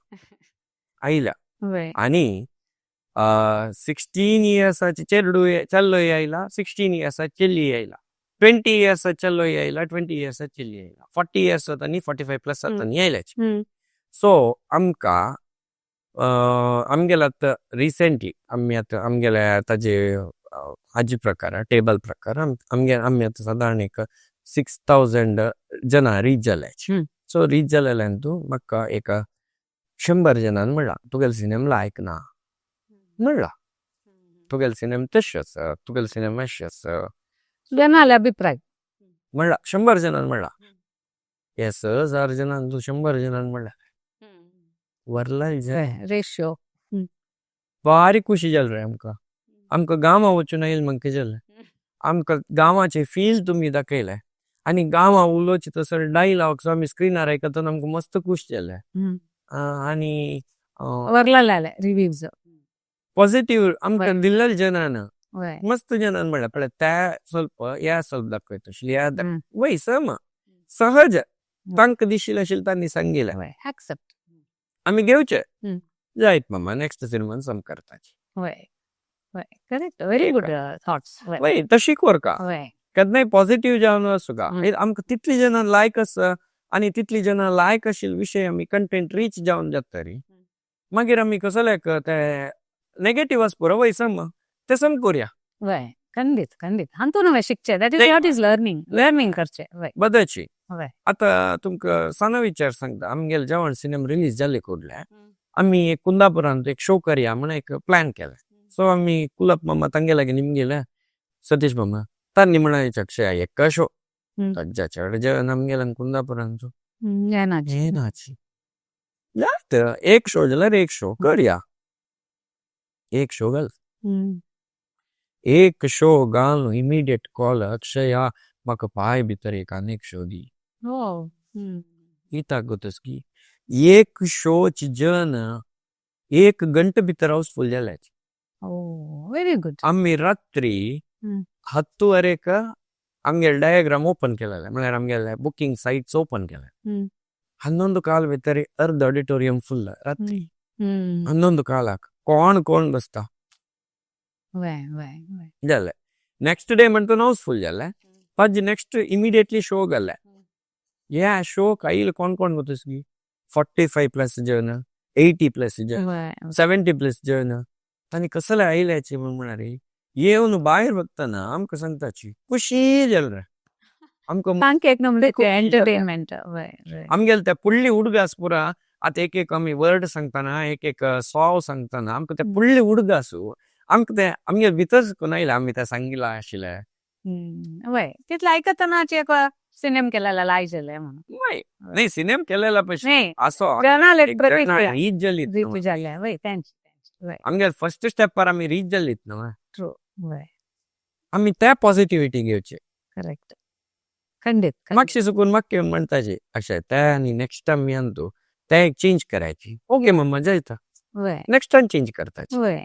आयला। आनी 16 इयर्साचे चेडू चल्लोय आयला, 16 इयर्साचे चेली आयला, 20 इयर्साचे चल्लोय आयला, 20 इयर्साचे चेली आयला, 40 इयर्स जाता 45 प्लस जाता आयल्याचे। सो आमकां आमगेले आतां रिसेंटली आमी आतां आमगेले ताजे हाजी प्रकार टेबल प्रकार आमगे आमी आतां सादारण एक 6000 जना रीच जाल्याचे। सो रीच जाल्यान तूं म्हाका एक 100 जणान म्हणला तुगेले सिनेमा लायक ना म्हणला तुगेले सिनेमा तशें आसा, तुगेले सिनेमा अशें आसा। जनाले अभिप्राय म्हणला 100 जणान म्हणला हे 6000 जणान तूं 100 जणान म्हणला वरला रेशियो। बारीक खुशी जाल रे आमकां। आमकां गांवां वचून आयल म्हाका जालें आमकां गांवाचे फील तुमी दाखयले आनी गांवां उलोवचे तसो डायलॉग्स आमी स्क्रिनार आयकतना आमकां मस्त खुश जाले। आनी वरलेले रिव्यूज. पॉझिटिव्ह आमकां दिल्लेले जनान. वय. मस्त जनान म्हणल्यार पळय त्या ಸ್ವಲ್ಪ या ಸ್ವಲ್ಪ दाखयता या. वय, सम सहज तांकां दिशिल्लें आशिल्लें तांणी सांगिल्लें. वय, एक्सेप्ट. आमी घेवचे जायत मामा, नेक्स्ट सिनेमान सम करताची. वय वय, करेक्ट, व्हेरी गुड थॉट्स. वय, तशी कोरका. वय. केन्नाय पॉझिटिव्ह जावन आसूं, आमकां तितली जाणां लायक आसा आनी तितली जाणां लायक आशिल्ले विशय आमी कंटेंट रीच जावन जाता रे. मागीर आमी कसले ते नेगेटिव्ह आस पुरो, वय, सम ते सम करुया. वय, खंडीत खंडीत, हातून हांवें शिकचें, that is what is learning, learning करचें, वय. बदची. वय. आतां तुमकां सानो विचार सांगता. आमगेले जेवण सिनेमा रिलीज जाले कुडले आमी एक कुंदापुरांत एक शो करया म्हण एक प्लॅन केलें. सो आमी कुलप मामा तांगे लागीं निमगेले, सतीश मामा, तांणी म्हणायचे, अक्षय एका शो ताज्या चड जेवण आमगेल्यान कुंदापुरांचो येनाची. येनाची जात. एक शो जाल्यार एक शो करया. एक शो घाल. एक शो घालून इमिडिएट कॉल, अक्षया, म्हाका पांय भितर एक आनी एक शो दी. हो. कित्याक गो तसकी एक शोची जन एक घंटे भितर हाऊसफुल जाल्याची. ओ, व्हेरी गुड. आमी रात्री 10:30क आमगेले डायग्राम ओपन केलेले, म्हळ्यार आमगेले बुकींग सायट्स ओपन केले. 11:15 भितर अर्द ऑडिटोरियम फुल रात्री. 11:15क कोण कोण बसता. वय वय वय. जाले, नेक्स्ट डे म्हणटा हाऊसफुल जाले. ताजे नेक्स्ट इमिडिएटली शो घाले. ह्या शोक आयले कोण कोण गो तसकी 45+ जन, 80+ जन, 70+ जन. तांणी कसले आयल्याचे म्हण म्हणारे, येवन भायर बघताना आमकां सांगताची खुशी जाल रे आमकां. तांकां एक नंबर एंटरटेनमेंट, वय वय. आमगेले त्या पुडली उडगास पुरा. आतां एक एक आमी वर्ड सांगतना, एक एक सॉव सांगतना आमकां ते पुडली उडगासू आमकां ते आमगेले भितर सुकून आयले, आमी ते सांगिलां आशिल्ले. वय, तितलें आयकतनाच एक सिनेम केलेला लाय जालें म्हणून. वय, नाही, सिनेम केलेला पयशे नाही असो जनाल एक एक प्रतिक्रिया रीच जाली. रीच जाल्या, वय, तेंच वय. आमगेले फर्स्ट स्टेपार आमी रीच जालीत न्हू. ट्रू, वय. आमी त्या पॉझिटिव्हिटी घेवचे. करेक्ट, खंडीत खंडीत. मागशी चुकून म्हाका येवन म्हणटाचे, अशें ते आनी नेक्स्ट टायम यान तूं ते एक चेंज करायची. ओके मम्मा, जायता. वय. नेक्स्ट टायम चेंज करताची. वय,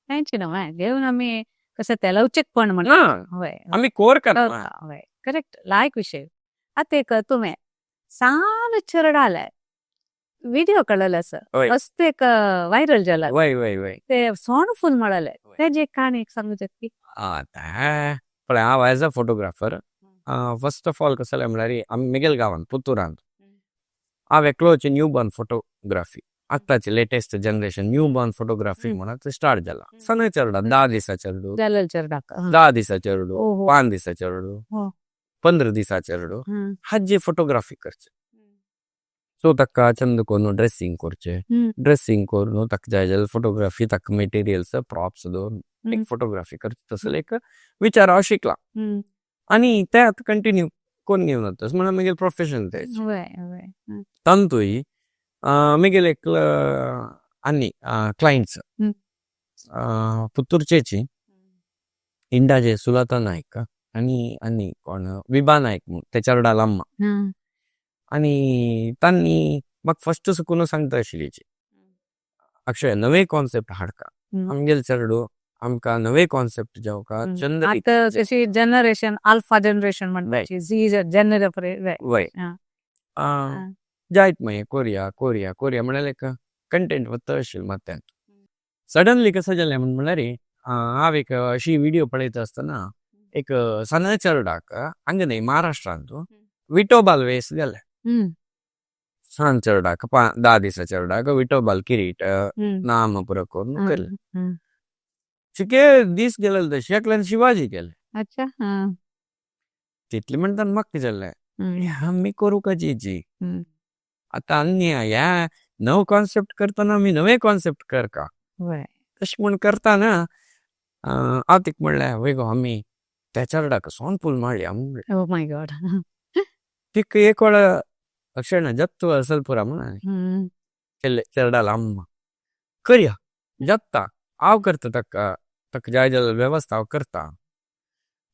तेंच न्हू, घेवन आमी कसं ते लवचीकपण म्हणटा. ना. वय. आमी कोर करता. वय, करेक्ट, लायक विशय. आतां एक तुवें सान चेरडाले विडियो कळ्ळले आसा. वय. मस्त एक व्हायरल जाला. वय वय वय. ते सोंड फूल म्हळले. वय. तेजी एक काणी एक सांगू शकती? आतां पळय, हांव as a photographer, first of all कसलें म्हळ्यार आमी मिगेल गांवांत पुतुरांत हांव एकलोच न्यू बॉर्न फोटोग्राफी, आतांची latest generation new born photography म्हणून स्टार्ट जाला. सगळे चेरडा, 10 दिसा चेरडू. जालेल चेरडाक. 10 दिसा चेरडू, ओहो. 5 दिसा चेरडू, 15 दिसा चेरडू, हाजी फोटोग्राफी करचे. सो ताका चंद करून ड्रेसिंग करचे. ड्रेसिंग करून ताका जाय जाल्यार फोटोग्राफी, ताका मटेरियल्स प्रॉप्स दवरून एक फोटोग्राफी करचे, तसले एक विचार हांव शिकला. आनी ते आतां कंटिन्यू करून घेवन वता म्हणून मागीर प्रोफेशन तें. वय वय तांतूय मागीर एक आनी क्लायंट्स पुत्तूरचेची इंडाजे सुलता नायक आनी आनी कोण विभा नायक म्हूण ते चेरडा अम्मा. आनी तांणी म्हाका फर्स्ट सुकून सांगता आशिल्ली, अक्षय, नवे कॉन्सेप्ट हाडका. आमगेले चेरडू आमकां नवे कॉन्सेप्ट जावका चंद्र. आतां जशी जनरेशन अल्फा जनरेशन म्हणटाची, झी जनरेशन. वय. जायत मागीर कोरया कोरया कोरया म्हळ्यार एक कंटेंट वता आशिल्लें माथ्यांत. सडनली कसं जालें म्हण म्हळ्यार, हांव एक अशी विडियो पळयता आसतना एक सना चेरडाक हांगा न्ही महाराष्ट्रांत विठोबाल वेस घाले. सान चेरडाक, 10 दिसा चेरडाक विठोबाल किरीट नाम पुरो करून केले. चिके दीस गेलेले तशी एकल्यान शिवाजी केले. अच्छा हा. तितले म्हणटान म्हाका जालें, आमी करूं काजीची. आतां आनी ह्या नव कॉन्सेप्ट करतना आमी नवे कॉन्सेप्ट करका. तशें म्हूण करतना हांव तिका म्हणलें, वय गो, आमी त्या चेरडाक सोंड फूल माळया म्हणलें. ओ my God. तिका एक वेळा अक्षय जत्तू असल पुरा म्हण केल्ले चेरडाला अम्मा करया जाता, हांव करता ताका, ताका जाय जाल्यार वेवस्था हांव करता.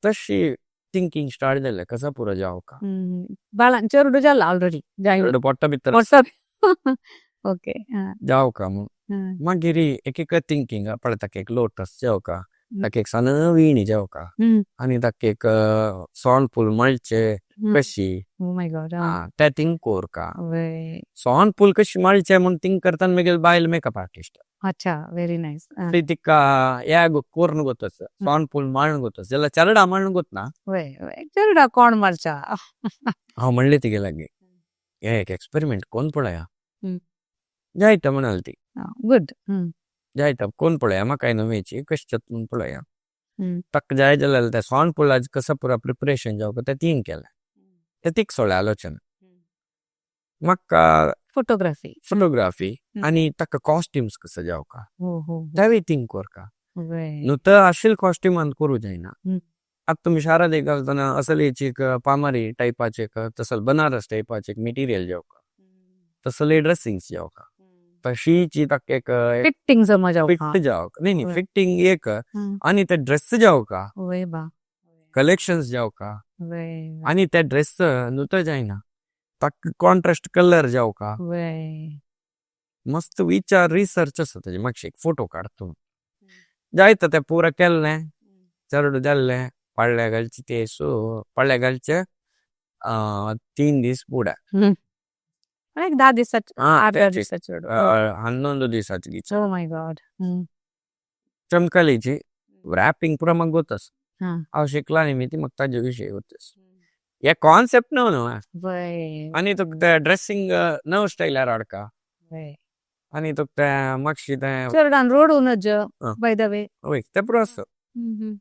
तशी थिंकींग स्टार्ट जालें, कसा पुरो जावका. बाळान चेरडू जाला ऑलरेडी. चेरडू पोट्टा भितर. पोट्टा. ओके. जावका म्हूण मागीर एक एक थिंकींग पळय ताका एक लोटस जावका, ताका एक सान वीणी जावका आनी ताका एक सोन फूल मळचे कशी. ओ my God. ते थिंक कोरका सोन फूल कशी मळचे म्हूण थिंक करताना मागीर बायल मेकअप आर्टिस्ट. अच्छा, व्हेरी नायस. तिका या कोर्ण गोतस सोन फूल माळण गोतस जाल्यार चरडा माळण गोतना. वय वय, चरडा कोण मारचा. हांव म्हणले तिगे लागी हे एक एक्सपेरिमेंट कोण पळया जायता म्हणाल ती. गुड. जायता कोण पळया म्हाका नवेची कशी जाता म्हूण पळया. ताका जाय जाल्यार त्या सोन फुलाचें कसो पुरा प्रिपरेशन जावपा तें तीन केलें, तें तीक सोडलें आलोचना. म्हाका फोटोग्राफी फोटोग्राफी आनी ताका कॉस्ट्युम्स कसो जावका तेवूय थिंक कोरका. न्हू तर आशिल्ले कॉस्ट्युमान करूं जायना. आतां तुमी शारांत घालतना असलीची एक पामारी टायपाचे तसले बनारस टायपाचे एक मटेरियल जावका, तसले ड्रेसिंग्स जावका, तशीची ताका एक फिटिंग समज जावका. फिट जावका. न्ही न्ही, फिटिंग एक आनी ते ड्रेस जावका, कलेक्शन्स जावका आनी ते ड्रेस न्हू तर जायना ताका कॉन्ट्रास्ट कलर जावका. मस्त विचार रिसर्च आसा तेजे. मातशे एक फोटो काडतो जायता ते पुरा केल्लें, चरडू जाल्लें, पडल्या घालचे ते सो पडल्या घालचे 3 दीस पुरा. एक 10 दिसाचे, 8 दिसाचे. 11 दिसाचे. ओ my God. चमकलीची रॅपिंग पुरा म्हाका गोतस. हांव शिकला न्ही ती म्हाका ताजे विशय गोतस. हे कॉन्सेप्ट न्हू न्हू. आनी तुका ते ड्रेसिंग नव स्टायलार हाडका आनी तुका ते मातशी ते चरडान रोडूनच बाय the way. वय, ते पुरो आसा,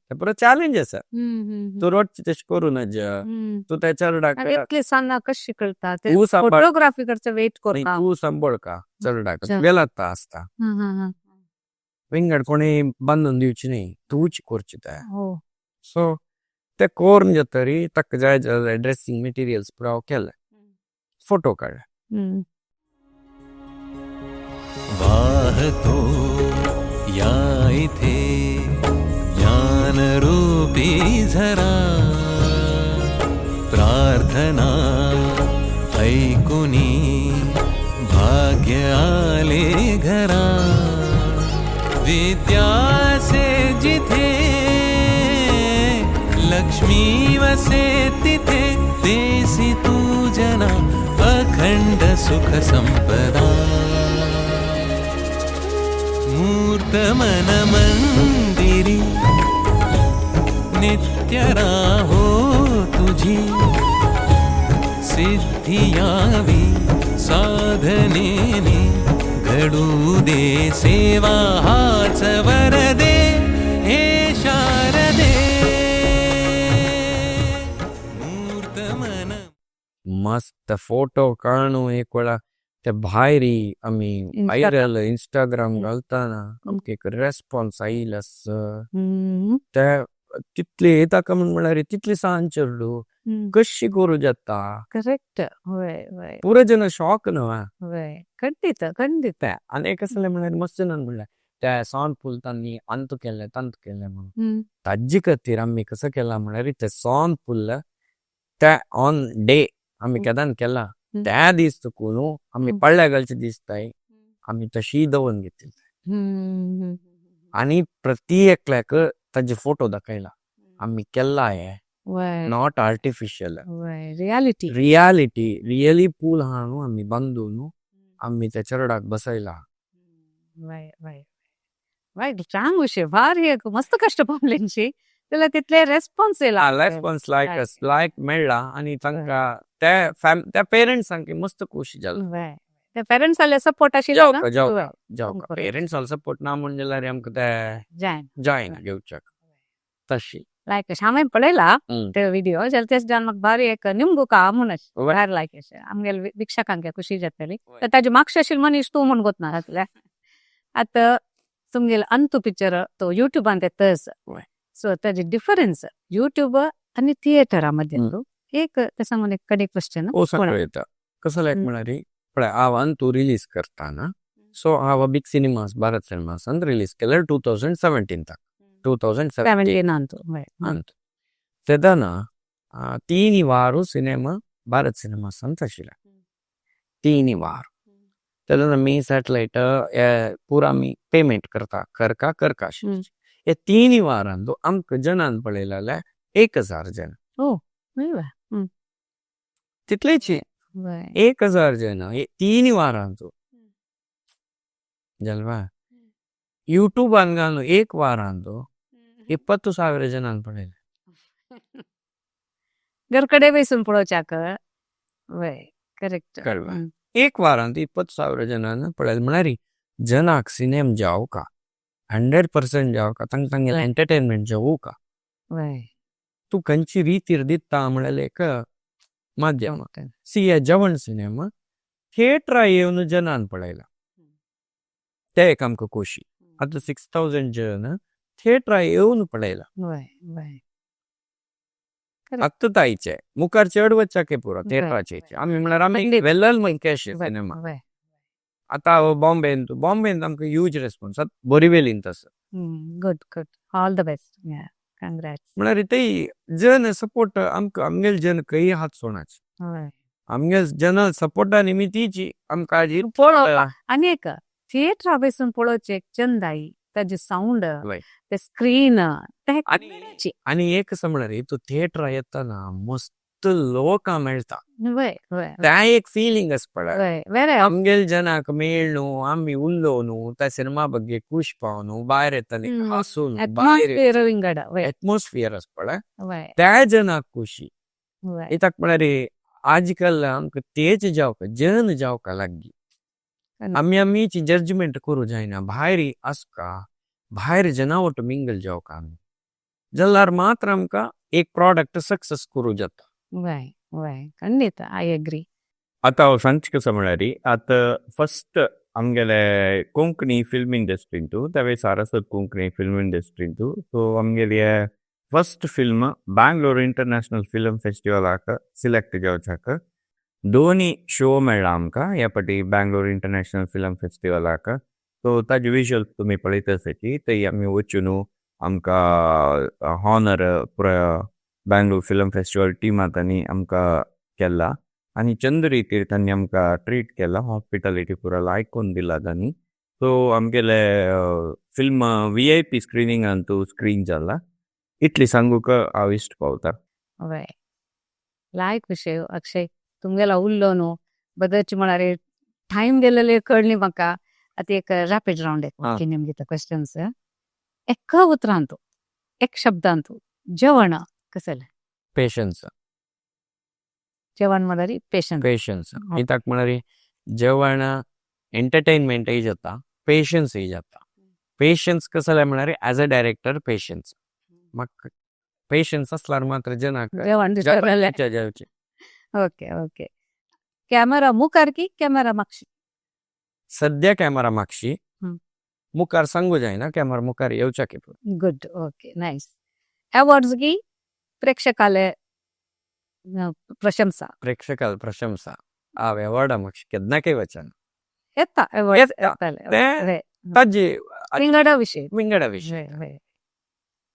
ते पुरो चॅलेंज आसा. तूं रोडचे तशें करूं नज, तूं त्या चरडाक इतले सान्नां कशी कळटा फोटोग्राफी करचे वेट करता. तूं सांबाळ का चरडाक तुगेलात आसता, विंगड कोणी बांदून दिवची न्ही, तूंच करची ते. सो ते कोरून जातरी ताका जाय जाल्यार ड्रेसिंग मटेरियल्स पुरा केले, फोटो काडले. वाहतो या इथे ज्ञानरूपी झरा, प्रार्थना ऐकुनी भाग्य आले घरा, विद्यासे जिथे लक्ष्मी वसे तिथे, देसी तू जना अखंड सुख संपदा. मूर्त मन मंदिरी नित्य राहो तुझी, सिद्धी यावी साधनेने घडू दे सेवा हाच वर दे हे शारदे. मूर्त मन मस्त फोटो काडून एक वेळा ते भायरी आमी व्हायरल इंस्टाग्राम घालतना आमकां एक रेस्पॉन्स आयिल्लो आसा. ते तितले येता काय म्हूण म्हळ्यार तितले सान चेडूं कशी करूं जाता. करेक्ट. वय वय. पुरो जन शॉक न्हू. वय, खंडीत खंडीत. आनी एक आसलें म्हळ्यार मस्त जणान म्हणल्यार ते सोन फूल तांणी अंत केल्लें तंत केल्लें म्हणून. ताजे खातीर आमी कसो केलां म्हळ्यार ते सोन फूल ते ऑन डे आमी केदान केला त्या दीस चुकून आमी पडल्या घालचे दिसताय आमी तशी दवरून घेतिल्ले. आनी प्रति एकल्याक ताजे फोटो दाखयला आमी केल्ला हे, not artificial, reality, reality, really पूल आहा न्हू आमी बांदून आमी त्या चरडाक बसयला. वय वय वय, चांग विशय भारी, मस्त कष्ट पावलेंची जाल्यार तितले रेस्पॉन्स येयला. रेस्पॉन्स लायक लायक मेळ्ळा आनी तांकां त्या पेरंट्सांक मस्त खोशी जाली. ते पेरंट्स आले सपोर्ट आशिल्लो. जावका जावका जावका, पेरंट्स सपोर्ट ना म्हूण जाल्यार आमकां ते जायना घेवच्याक तशी. लायक हांवें पळयला ते व्हिडिओ जाल्यार तेच जावन म्हाका भारी एक निमगो का म्हूण भायर लायक अशें आमगेले वीक्षकांक खुशी जातली. तर ताजे मागशे आशिल्ले मनीस तूं म्हूण गोतना जातले. आतां तुमगेले अंतू पिक्चर तो युट्यूबान येतच, सो ताजे डिफरन्स युट्यूब आनी थिएटरा मदें एक ते सांगून एक कडे क्वेश्चन. ओ सगळं येता कसो लायक म्हळ्यार पळय हांव अंतू रिलीज करताना सो हांव बिग सिनेमास भारत सिनेमासान रिलीज केले 2017 ताक 2017 अंतू अंतू तेदना 3 वारू सिनेमा भारत सिनेमासान आशिल्ले 3 वार. तेन्ना आमी सॅटलायट पुरा आमी पेमेंट करता करका करका. हे तिनी वारान आमकां जनान पळयले जाल्यार 1000 जन. तितलेच. 1000 जन तिनी वारांचो जलवा. यूट्यूबान घालून एक वारांचो 20,000 जनान पळयले. घरकडे बसून पळोवच्याक. वय, करेक्ट. कळवा. एक वारांत 20,000 जनान पळयले म्हळ्यार जनाक सिनेम जावका, 100% जावका, तांकां तांगेलें एंटरटेनमेंट जावका. तूं खंयची रितीर दिता म्हळ्यार एक माध्यम. सी, हे जेवण सिनेमा थिएटरा येवन जनान पळयला ते एक आमकां खोशी. आतां 6000 जन थिएटरा येवन पळयला. वय वय आत्तां ताईचे मुखार चड वच्चाके पुरो थिएटराचे. आमी म्हळ्यार आमी वेल्लल मंकेश सिनेमा. आतां बॉम्बेन, बॉम्बेन आमकां ह्यूज रेस्पॉन्स, बोरिवेलीन तसो. Good, good, all the best, congrats. म्हळ्यार ते जन सपोर्ट आमकां, आमगेले जन खंय हात सोडाचे. आमगेले जन सपोर्टा निमितीची आमकां आजी. पळोवपाक आनी एक थिएटरा बसून पळोवचें एक चंदाई, ताजे सावंड, ते स्क्रीन ते. आनी एक आसा म्हळ्यार तूं थिएटरा येतना मस्त लोकां मेळटा. वय वय त्या एक फिलिंग आसा पळय. वय वेरे. आमगेले जनाक मेळ्ळू, आमी उलोवनु, त्या सिनेमा ಬಗ್ಗೆ खुश पावनु, भायर येतना हासून भायर. एटमॉस्फियर विंगड, वय. एटमॉस्फियर आसा पळय. त्या जनाक खुशी. कित्याक म्हळ्यार आजकाल आमकां तेच जावका, जन जावका लागी. आमी आमीची जजमेंट करूं जायना, भायर आसका, भायर जना वट मिंगल जावका आमी जाल्यार मात्र आमकां एक प्रॉडक्ट सक्सेस करूं जाता. वय वय खंडीत, I agree. आतां हांव सांगचें कसो म्हळ्यार आतां फस्ट आमगेले कोंकणी फिल्म इंडस्ट्रींतू, त्यावेळी सारस्वत कोंकणी फिल्म इंडस्ट्रींतू, सो आमगेली first film Bangalore international film फेस्टिवलाक सिलेक्ट जावच्याक दोनी शो मेळ्ळा आमकां ह्या फावटी बँगलोर इंटरनॅशनल फिल्म फेस्टिवलाक. सो ताजे विजुअल्स तुमी पळयत आसाची. थंय आमी वचून आमकां हॉनर पुराय बँगलोर फिल्म फेस्टिवल टिमा तांणी आमकां केला आनी चंद रितीर तांणी आमकां ट्रीट केला, हॉस्पिटॅलिटी पुरा लायक दिला तांणी. सो आमगेले फिल्म VIP स्क्रिनिंगांतू स्क्रीन जाला. इतली सांगूक हांव इश्ट पावता. वय, लायक विशय. अक्षय, तुमगेला उल्लो न्हू बदच म्हळ्यार टायम गेलेले कळ्ळी म्हाका. आतां एक रॅपीड रावंड. निमगीत क्वेश्चन्स एका उतरांतू, एक शब्दांतू, जेवण कसले? पेशन्स. जेवण म्हळ्यार पेशन्स. पेशन्स. कित्याक म्हळ्यार जेवण एंटरटेनमेंटय जाता, पेशन्सय जाता. पेशन्स कसले म्हळ्यार एज अ डायरेक्टर पेशन्स, म्हाका पेशन्स आसल्यार मात्र जनाक जेवण दिसतलें. जेवचें. ओके ओके कॅमेरा मुखार की कॅमेरा मागशी? सद्या कॅमेरा मागशी. मुखार सांगू जायना, कॅमेरा मुखार येवच्याक. Good, okay, nice. अवॉर्ड्स की प्रेक्षकाले प्रशंसा? प्रेक्षकाल प्रशंसा. हांव अवॉर्डा म्हाका केन्ना काय वचना. येता अवॉर्ड. येता. येतले. ताजे विंगडा विशय. विंगडा विशय. वय वय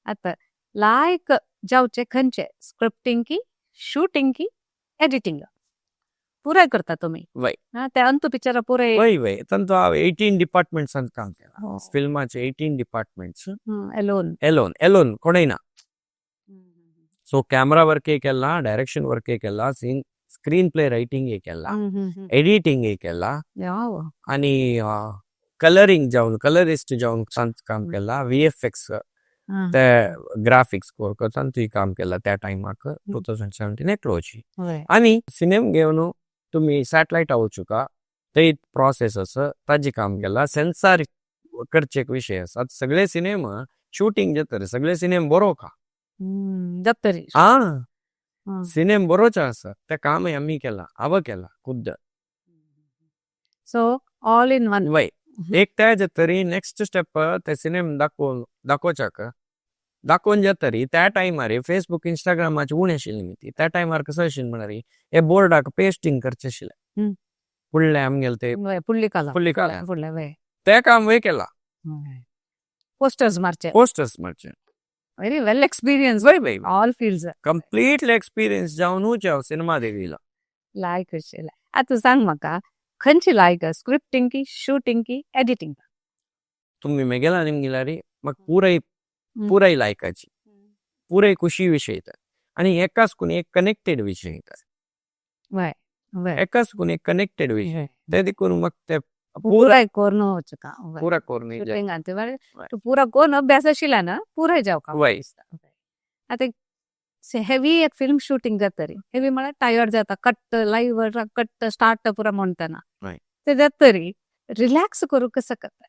आतां लायक जावचे खंयचे, स्क्रिप्टींग की शूटिंग की एडिटींग? पुराय करता तुमी. हा, ते अंतू पिक्चरा पुराय. वय वय तांचो हांव 18 डिपार्टमेंट्सान काम केलां. फिल्माचे 18 डिपार्टमेंट्स. एलोन. एलोन, एलोन, कोणय ना. सो कॅमेरा वर्कय केला, डायरेक्शन वर्कय केला, सीन स्क्रीन प्ले रायटिंगय केला, एडिटिंगय केला आणि कलरिंग जावन, कलरिस्ट जावन तांचो काम केला, VFX ते ग्राफिक्स वर्क तांचूय काम केला. त्या टायमाक 2017 एकलोची. आणि सिनेम घेवन तुमी सॅटलायट वचूका, थंय प्रोसेस आसा, ताजे काम केला. सेन्सार करचे एक विशय आसा. आतां सगळे सिनेमा शूटिंग जाता, सगळे सिनेम बरोवका. जातरी. आ सिनेम बरोच आसा, ते कामय आमी केला, हांव केला खुद्द. So all in one. वय, एक ते जातरी नेक्स्ट स्टेप ते सिनेम दाखोवन दाखोवच्याक दाखोवन जातरी त्या टायमार फेसबूक इंस्टाग्रामाचे उणें आशिल्ली ती. त्या टायमार कसो आशिल्लें म्हळ्यार हे बोर्डाक पेस्टिंग करचें आशिल्लें. फुडले आमगेले ते फुडली काला. फुडली काला. फुडले, वय. ते काम वय केला. पोस्टर्स मारचे. पोस्टर्स मारचे. व्हेरी वेल एक्सपिरियन्स. वय वय ऑल फिल्ड्स. कंप्लीटली एक्सपिरियन्स जावनूच हांव सिनेमा देविला. लायक आशिल्लें. आतां सांग म्हाका, खंयची लायक, स्क्रिप्टिंग की शूटिंग की एडिटिंग? तुम्ही मेगेला निमगिलारी म्हाका पुराय पुराय लायकाची, पुराय खुशी विशय येता आनी एकाच कोण एक कनेक्टेड विशय येता. वय वय एकाच कोण एक कनेक्टेड विशय ते देखून म्हाका ते पुराय कोर्ण वचका. पुरा करून. शूटिंगान तूं पुरा कोण अभ्यास आशिल्ला ना, पुराय जावका. आतां हेवी एक फिल्म शूटिंग जातरी, हेवी म्हळ्यार टायर्ड जाता, कट लायव्ह कट स्टार्ट पुरा म्हणटना ते जातरी रिलॅक्स करूंक कसं करता?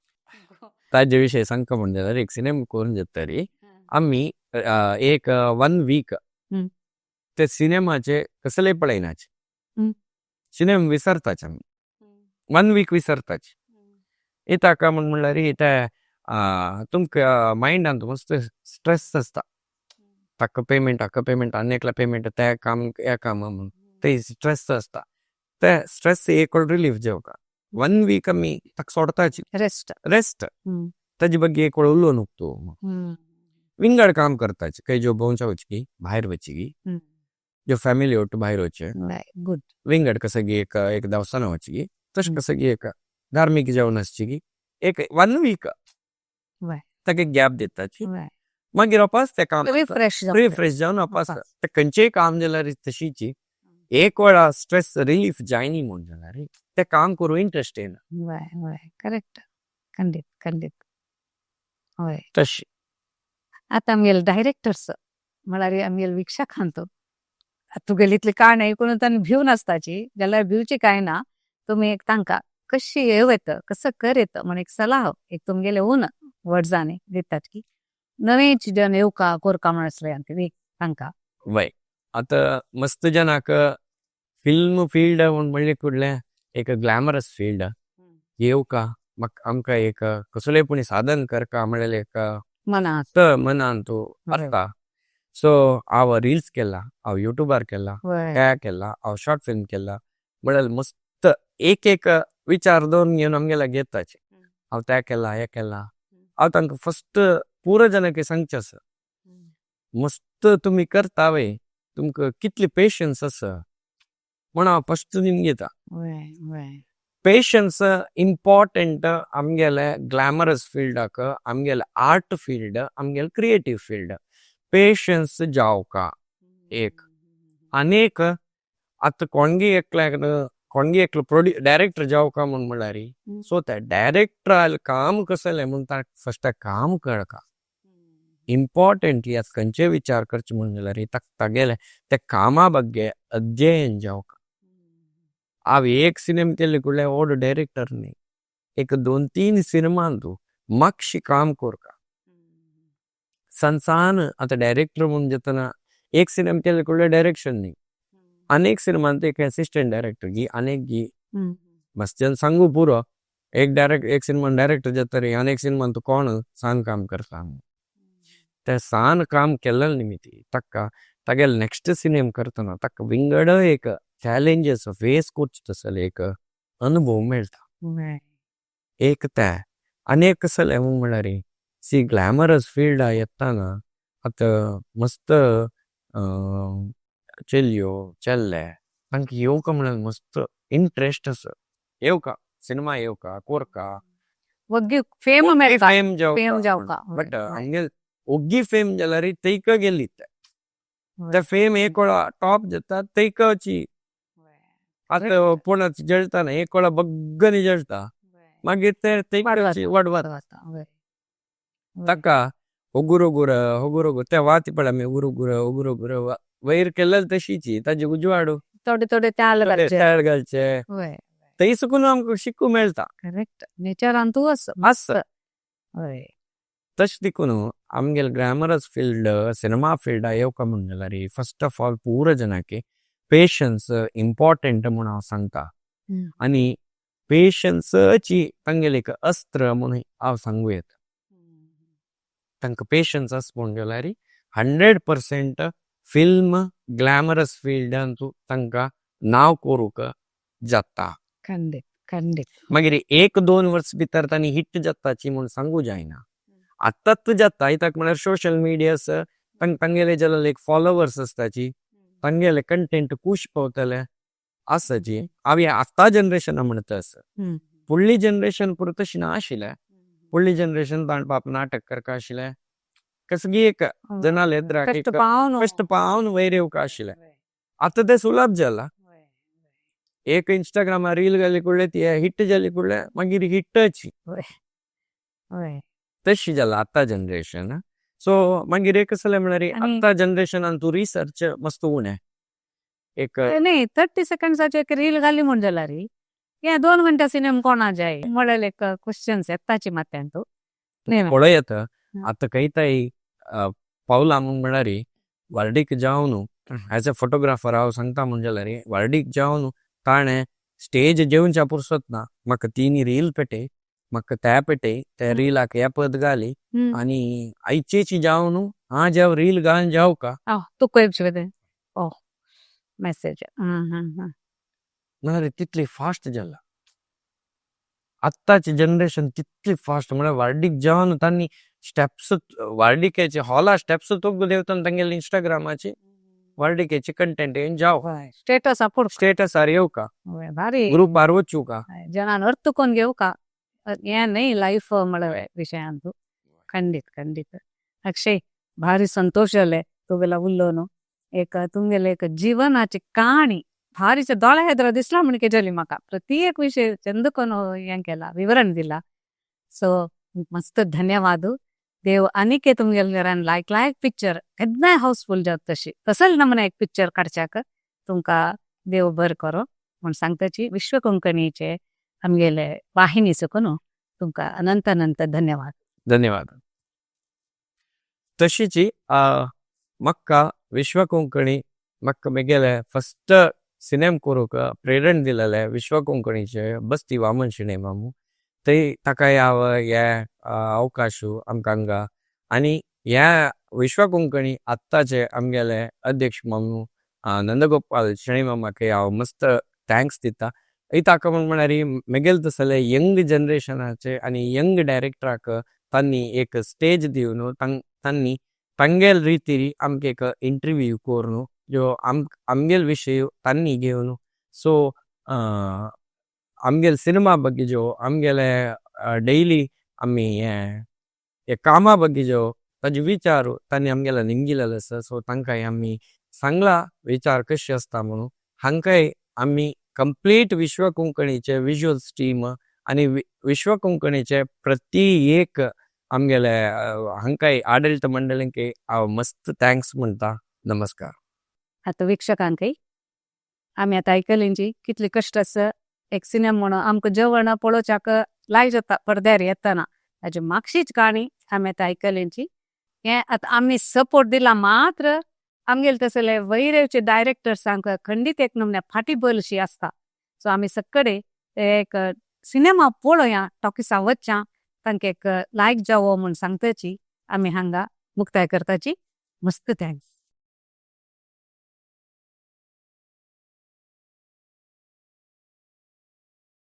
ताजे विशय सांगका म्हण जाल्यार, एक सिनेमा करून जातरी आमी एक वन वीक ते सिनेमाचे कसले पळयनाचे. सिनेमा विसरताच आमी, वन वीक विसरताच. येता म्हण म्हणल्यार ते तुमकां मायंडान मस्त स्ट्रेस आसता, ताका पेमेंट, हाका पेमेंट, आनी एकल्या पेमेंट, ते काम, हे काम म्हणून ते स्ट्रेस आसता. ते स्ट्रेस एक रिलीफ जेवका वन वीक आमी ताका सोडताची. रेस्ट. रेस्ट. ताजे ಬಗ್ಗೆ एक वेळ उलोवन नुकतो, विंगड काम करताची, काही जो भोंवच्या वचगी, भायर वचगी, जो फॅमिली ಒಟ್ಟು भायर वचचे. गुड. विंगड कसं की एक एक देवसाना वचगी, तशें कसं की एक धार्मीक जेवण आसची, एक वन वीक ताका एक गॅप दिताची. मागीर वापस ते काम रिफ्रेश. रिफ्रेश जावन वापस ते खंयचेय काम जाल्यार तशीची एक वेळा स्ट्रेस रिलीफ जायनी म्हूण जाल्यार ते काम करूं इंट्रस्ट येना. वय वय करेक्ट, खंडीत खंडीत, हय. तशी. आतां आमगेले डायरेक्टर्स म्हळ्यार आमगेले वीक्षकांत तुगेली इतली काणी ऐकून तांणी भिवन आसताची, जाल्यार भिवची काय ना. तुमी एक तांकां कशी येव येता, कसं कर येता म्हण एक सलाह एक तुमगेले ओन वर्ड्सांनी दितात की नवे जन येवका कोरका म्हण आसले तांकां. वय, आतां मस्त जनाक फिल्म फिल्ड म्हण म्हणले कुडले एक ग्लॅमरस फिल्ड येवका, म्हाका आमकां एक कसलेय पूण साधन करका म्हणलें एक मना त मनान तूं आसता. सो हांव रिल्स केला, हांव युट्यूबार केला, हे केला, हांव शॉर्ट फिल्म केला म्हणल्यार मस्त एक एक विचार दवरून घेवन आमगेले घेताचे. हांव ते केला, हे केला. हांव तांकां फस्ट पुरो जाणांक सांगचें आसा, मस्त तुमी करता वय, तुमकां कितली पेशन्स आसा म्हण हांव फस्ट निमगीता. वय वय पेशन्स इम्पॉर्टंट आमगेले ग्लॅमरस फिल्डाक, आमगेले आर्ट फिल्ड, आमगेले क्रिएटीव फिल्ड पेशन्स जावका एक. आनी एक आतां कोणगी एकल्याक कोणगी एकलो डायरेक्टर जावका म्हूण म्हणल्यार, सो त्या डायरेक्टराल काम कसलें म्हूण ताका फस्ट काम कळका इम्पॉर्टंटली. आतां खंयचे विचार करचे म्हूण जाल्यार ताका तागेले त्या कामा ಬಗ್ಗೆ अध्ययन जावका. हांव एक सिनेमा केल्ले कुडल्यार व्हड डायरेक्टर न्ही, एक दोन तीन सिनेमान तूं मातशी काम करका सनसान. आतां डायरेक्टर म्हूण जातना एक सिनेमा केल्ले कुडल्यार डायरेक्शन न्ही, अनेक सिनेमान एक असिस्टंट डायरेक्टर गी अनेक गी मस्त जन सांगू पुरो. एक डायरेक्ट एक सिनेमान डायरेक्टर जाता रे, अनेक सिनेमान तूं कोण सान काम करता. ते सान काम केल्ले निमित्ती ताका तागेले नेक्स्ट सिनेमा करतना ताका विंगड एक चॅलेंजीस फेस करचे तसले एक अनुभव मेळटा. एक ते आनी एक कसलें म्हूण म्हणल्यार, सी, ग्लॅमरस फिल्डा येतना आतां मस्त चलयो चेडले तांकां येवका म्हणल्यार मस्त इंट्रस्ट आसा, येवका सिनेमा, येवका कोरका. वग्गी फेम मेळटा. फेम. फेम जावका. बट हांगे ओग्गी फेम जाल्यार थंयका गेली ते फेम एक वेळा टॉप जाता थंयकाची. आतां पूण जळटा ना, एक वेळा बग्गनी जळटा, मागीर ते थंयकाची वाडवता. ताका होगुर होगुर होगुर होगुर ते वाती पळय आमी उगुर उगुर उगुर उगुर वयर केल्ले तशीची ताजे उजवाडू थोडे थोडे त्याल घालचे. तेल घालचे. थंय सुकून आमकां शिकूंक मेळटा. करेक्ट, नेचरान तूं आसा. आसा. तशें देखून आमगेले ग्लॅमरस फिल्ड सिनेमा फिल्डा येवका म्हूण जाल्यार फस्ट ऑफ ऑल पुरो जनाके पेशन्स इम्पॉर्टंट म्हूण हांव सांगता. आनी पेशन्सची तांगेले एक अस्त्र म्हूण हांव सांगू येता. तांकां पेशन्स आसा म्हूण जाल्यार 100% फिल्म ग्लॅमरस फिल्डान तांकां नांव करूंक जाता. खंडीत खंडीत. मागीर एक दोन वर्स भितर तांणी हिट जाताची म्हूण सांगू जायना. आतांच जाता, कित्याक म्हळ्यार सोशल मिडियास तांगेले जाल्यार एक फॉलोवर्स आसताची, तांगेले कंटेंट खूश पावतले. आसाची. हांव हें आतां जनरेशना म्हणटा आसा. फुडली जनरेशन पुरो तशी ना आशिल्लें. फुडली जनरेशन ताण पाप नाटक करका आशिल्लें, कसगी एक जनाले एद्राक कष्ट एक पावन कष्ट पावन वयर येवका आशिल्लें. आतां तें सुलभ जाला. एक इंस्टाग्रामार रील घाली कुडले, ती हिट जाली कुडले, मागीर हिटची. वय तशी जाला आतां जनरेशन. सो मागीर एक कसलें म्हळ्यार आतां जनरेशनान तूं रिसर्च मस्त उणें एक. नाही, 30 सेकंड्साचे एक रील घाली म्हण जाल्यार हे 2 घंटे सिनेमा कोणा जाय म्हळ्यार एक क्वेश्चन्स येताची मात्यांतू न्ही. पळयत आतां खंयताय पावला म्हूण म्हळ्यार वर्डीक जावन, एज अ फोटोग्राफर हांव सांगता म्हूण जाल्यार, वर्डीक जावन ताणें स्टेज जेवच्या पुरसत ना, म्हाका तीन रील पेटय, म्हाका त्या पेटय, त्या रिलाक हे पद घाली आनी आयचेची जावन हा जेव रील घालून जाव का. तुका एक ओ मेसेज. हम्म हम्म म्हळ्यार तितली फास्ट जाला आत्ताची जनरेशन, तितली फास्ट. म्हळ्यार वर्डीक जावन तांणी स्टेप्स, वर्डिकेचे हॉला स्टेप्स तोग्गु देवतान तांगेले इंस्टाग्रामाची वर्डिकेचे कंटेंट येवन जाव. स्टेटस आपूण स्टेटस आर येवका. भारी. ग्रुपार वचूका. जनान अर्थ कोण घेवका, हें न्ही लायफ म्हळ्यार विशयांतू. खंडित खंडित अक्षय, भारी संतोष जाले तुगेला उल्लोवनु. एक तुमगेले एक जीवनाची कहाणी भारीचे दोळ्या हेद्रा दिसला म्हण जाली म्हाका. प्रत्येक विषय चंद कोण हें केला, विवरण दिला. सो मस्त धन्यवाद. देव आनीक तुमगेले घरान लायक लायक पिक्चर केन्नाय हाऊसफुल जात तशी तसल नमुना एक पिक्चर काडच्याक तुमका देव बर करो म्हण सांगताची. विश्व कोंकणीचे आमगेले वाहिनी सकून तुमका अनंत अनंत धन्यवाद. धन्यवाद. तशीची म्हाका विश्व कोंकणी, म्हाका मेगेले फस्ट सिनेम करूंक प्रेरण दिलेले विश्व कोंकणीचे बस्ती वामन शिणे मामू, ते ताकाय हांव हे अवकाश आमकां हांगा आनी ह्या विश्व कोंकणी आत्ताचे आमगेले अध्यक्ष मामू नंदगोपाल शेणी मामाक हांव मस्त thanks दिता. ताका म्हण म्हळ्यार मेगेले तसले यंग जनरेशनाचे आनी यंग डायरेक्टराक तांणी एक स्टेज दिवन, तांणी तांगेल रितीरी आमकां एक इंटरव्यू करून जो आमगेल विशय तांणी घेवन, सो आमगेल सिनेमा ಬಗ್ಗೆ जो आमगेले डैली आमी हे कामा ಬಗ್ಗೆ जो ताजे विचार तांणी आमगेले निमगिलेले आसा. सो तांकांय आमी सांगला विचार कशे आसता म्हणून. हांकांय आमी कंप्लीट विश्व कोंकणीचे विजुअल्स टीम आनी विश्व कोंकणीचे प्रति एक आमगेले हांकांय आडळीत मंडळींक हांव मस्त thanks म्हणटा. नमस्कार. आतां वीक्षकांकय आमी आतां आयकलींची कितली कश्ट आसा एक सिनेमा म्हणून आमकां जेवण पळोवच्याक लायक जाता पडद्यार येतना, ताजी मागशीच काणी आमी आतां आयकलींची. हें आतां आमी सपोर्ट दिला मात्र आमगेले तसले वैरचे डायरेक्टर्सांक खंडीत एक नमुन्या फाटी बलशी आसता. सो आमी सगळे एक सिनेमा पळोवया, टॉकिसा वच्चा, तांकां एक लायक जावो म्हूण सांगताची. आमी हांगा मुक्ताय करताची. मस्त thanks.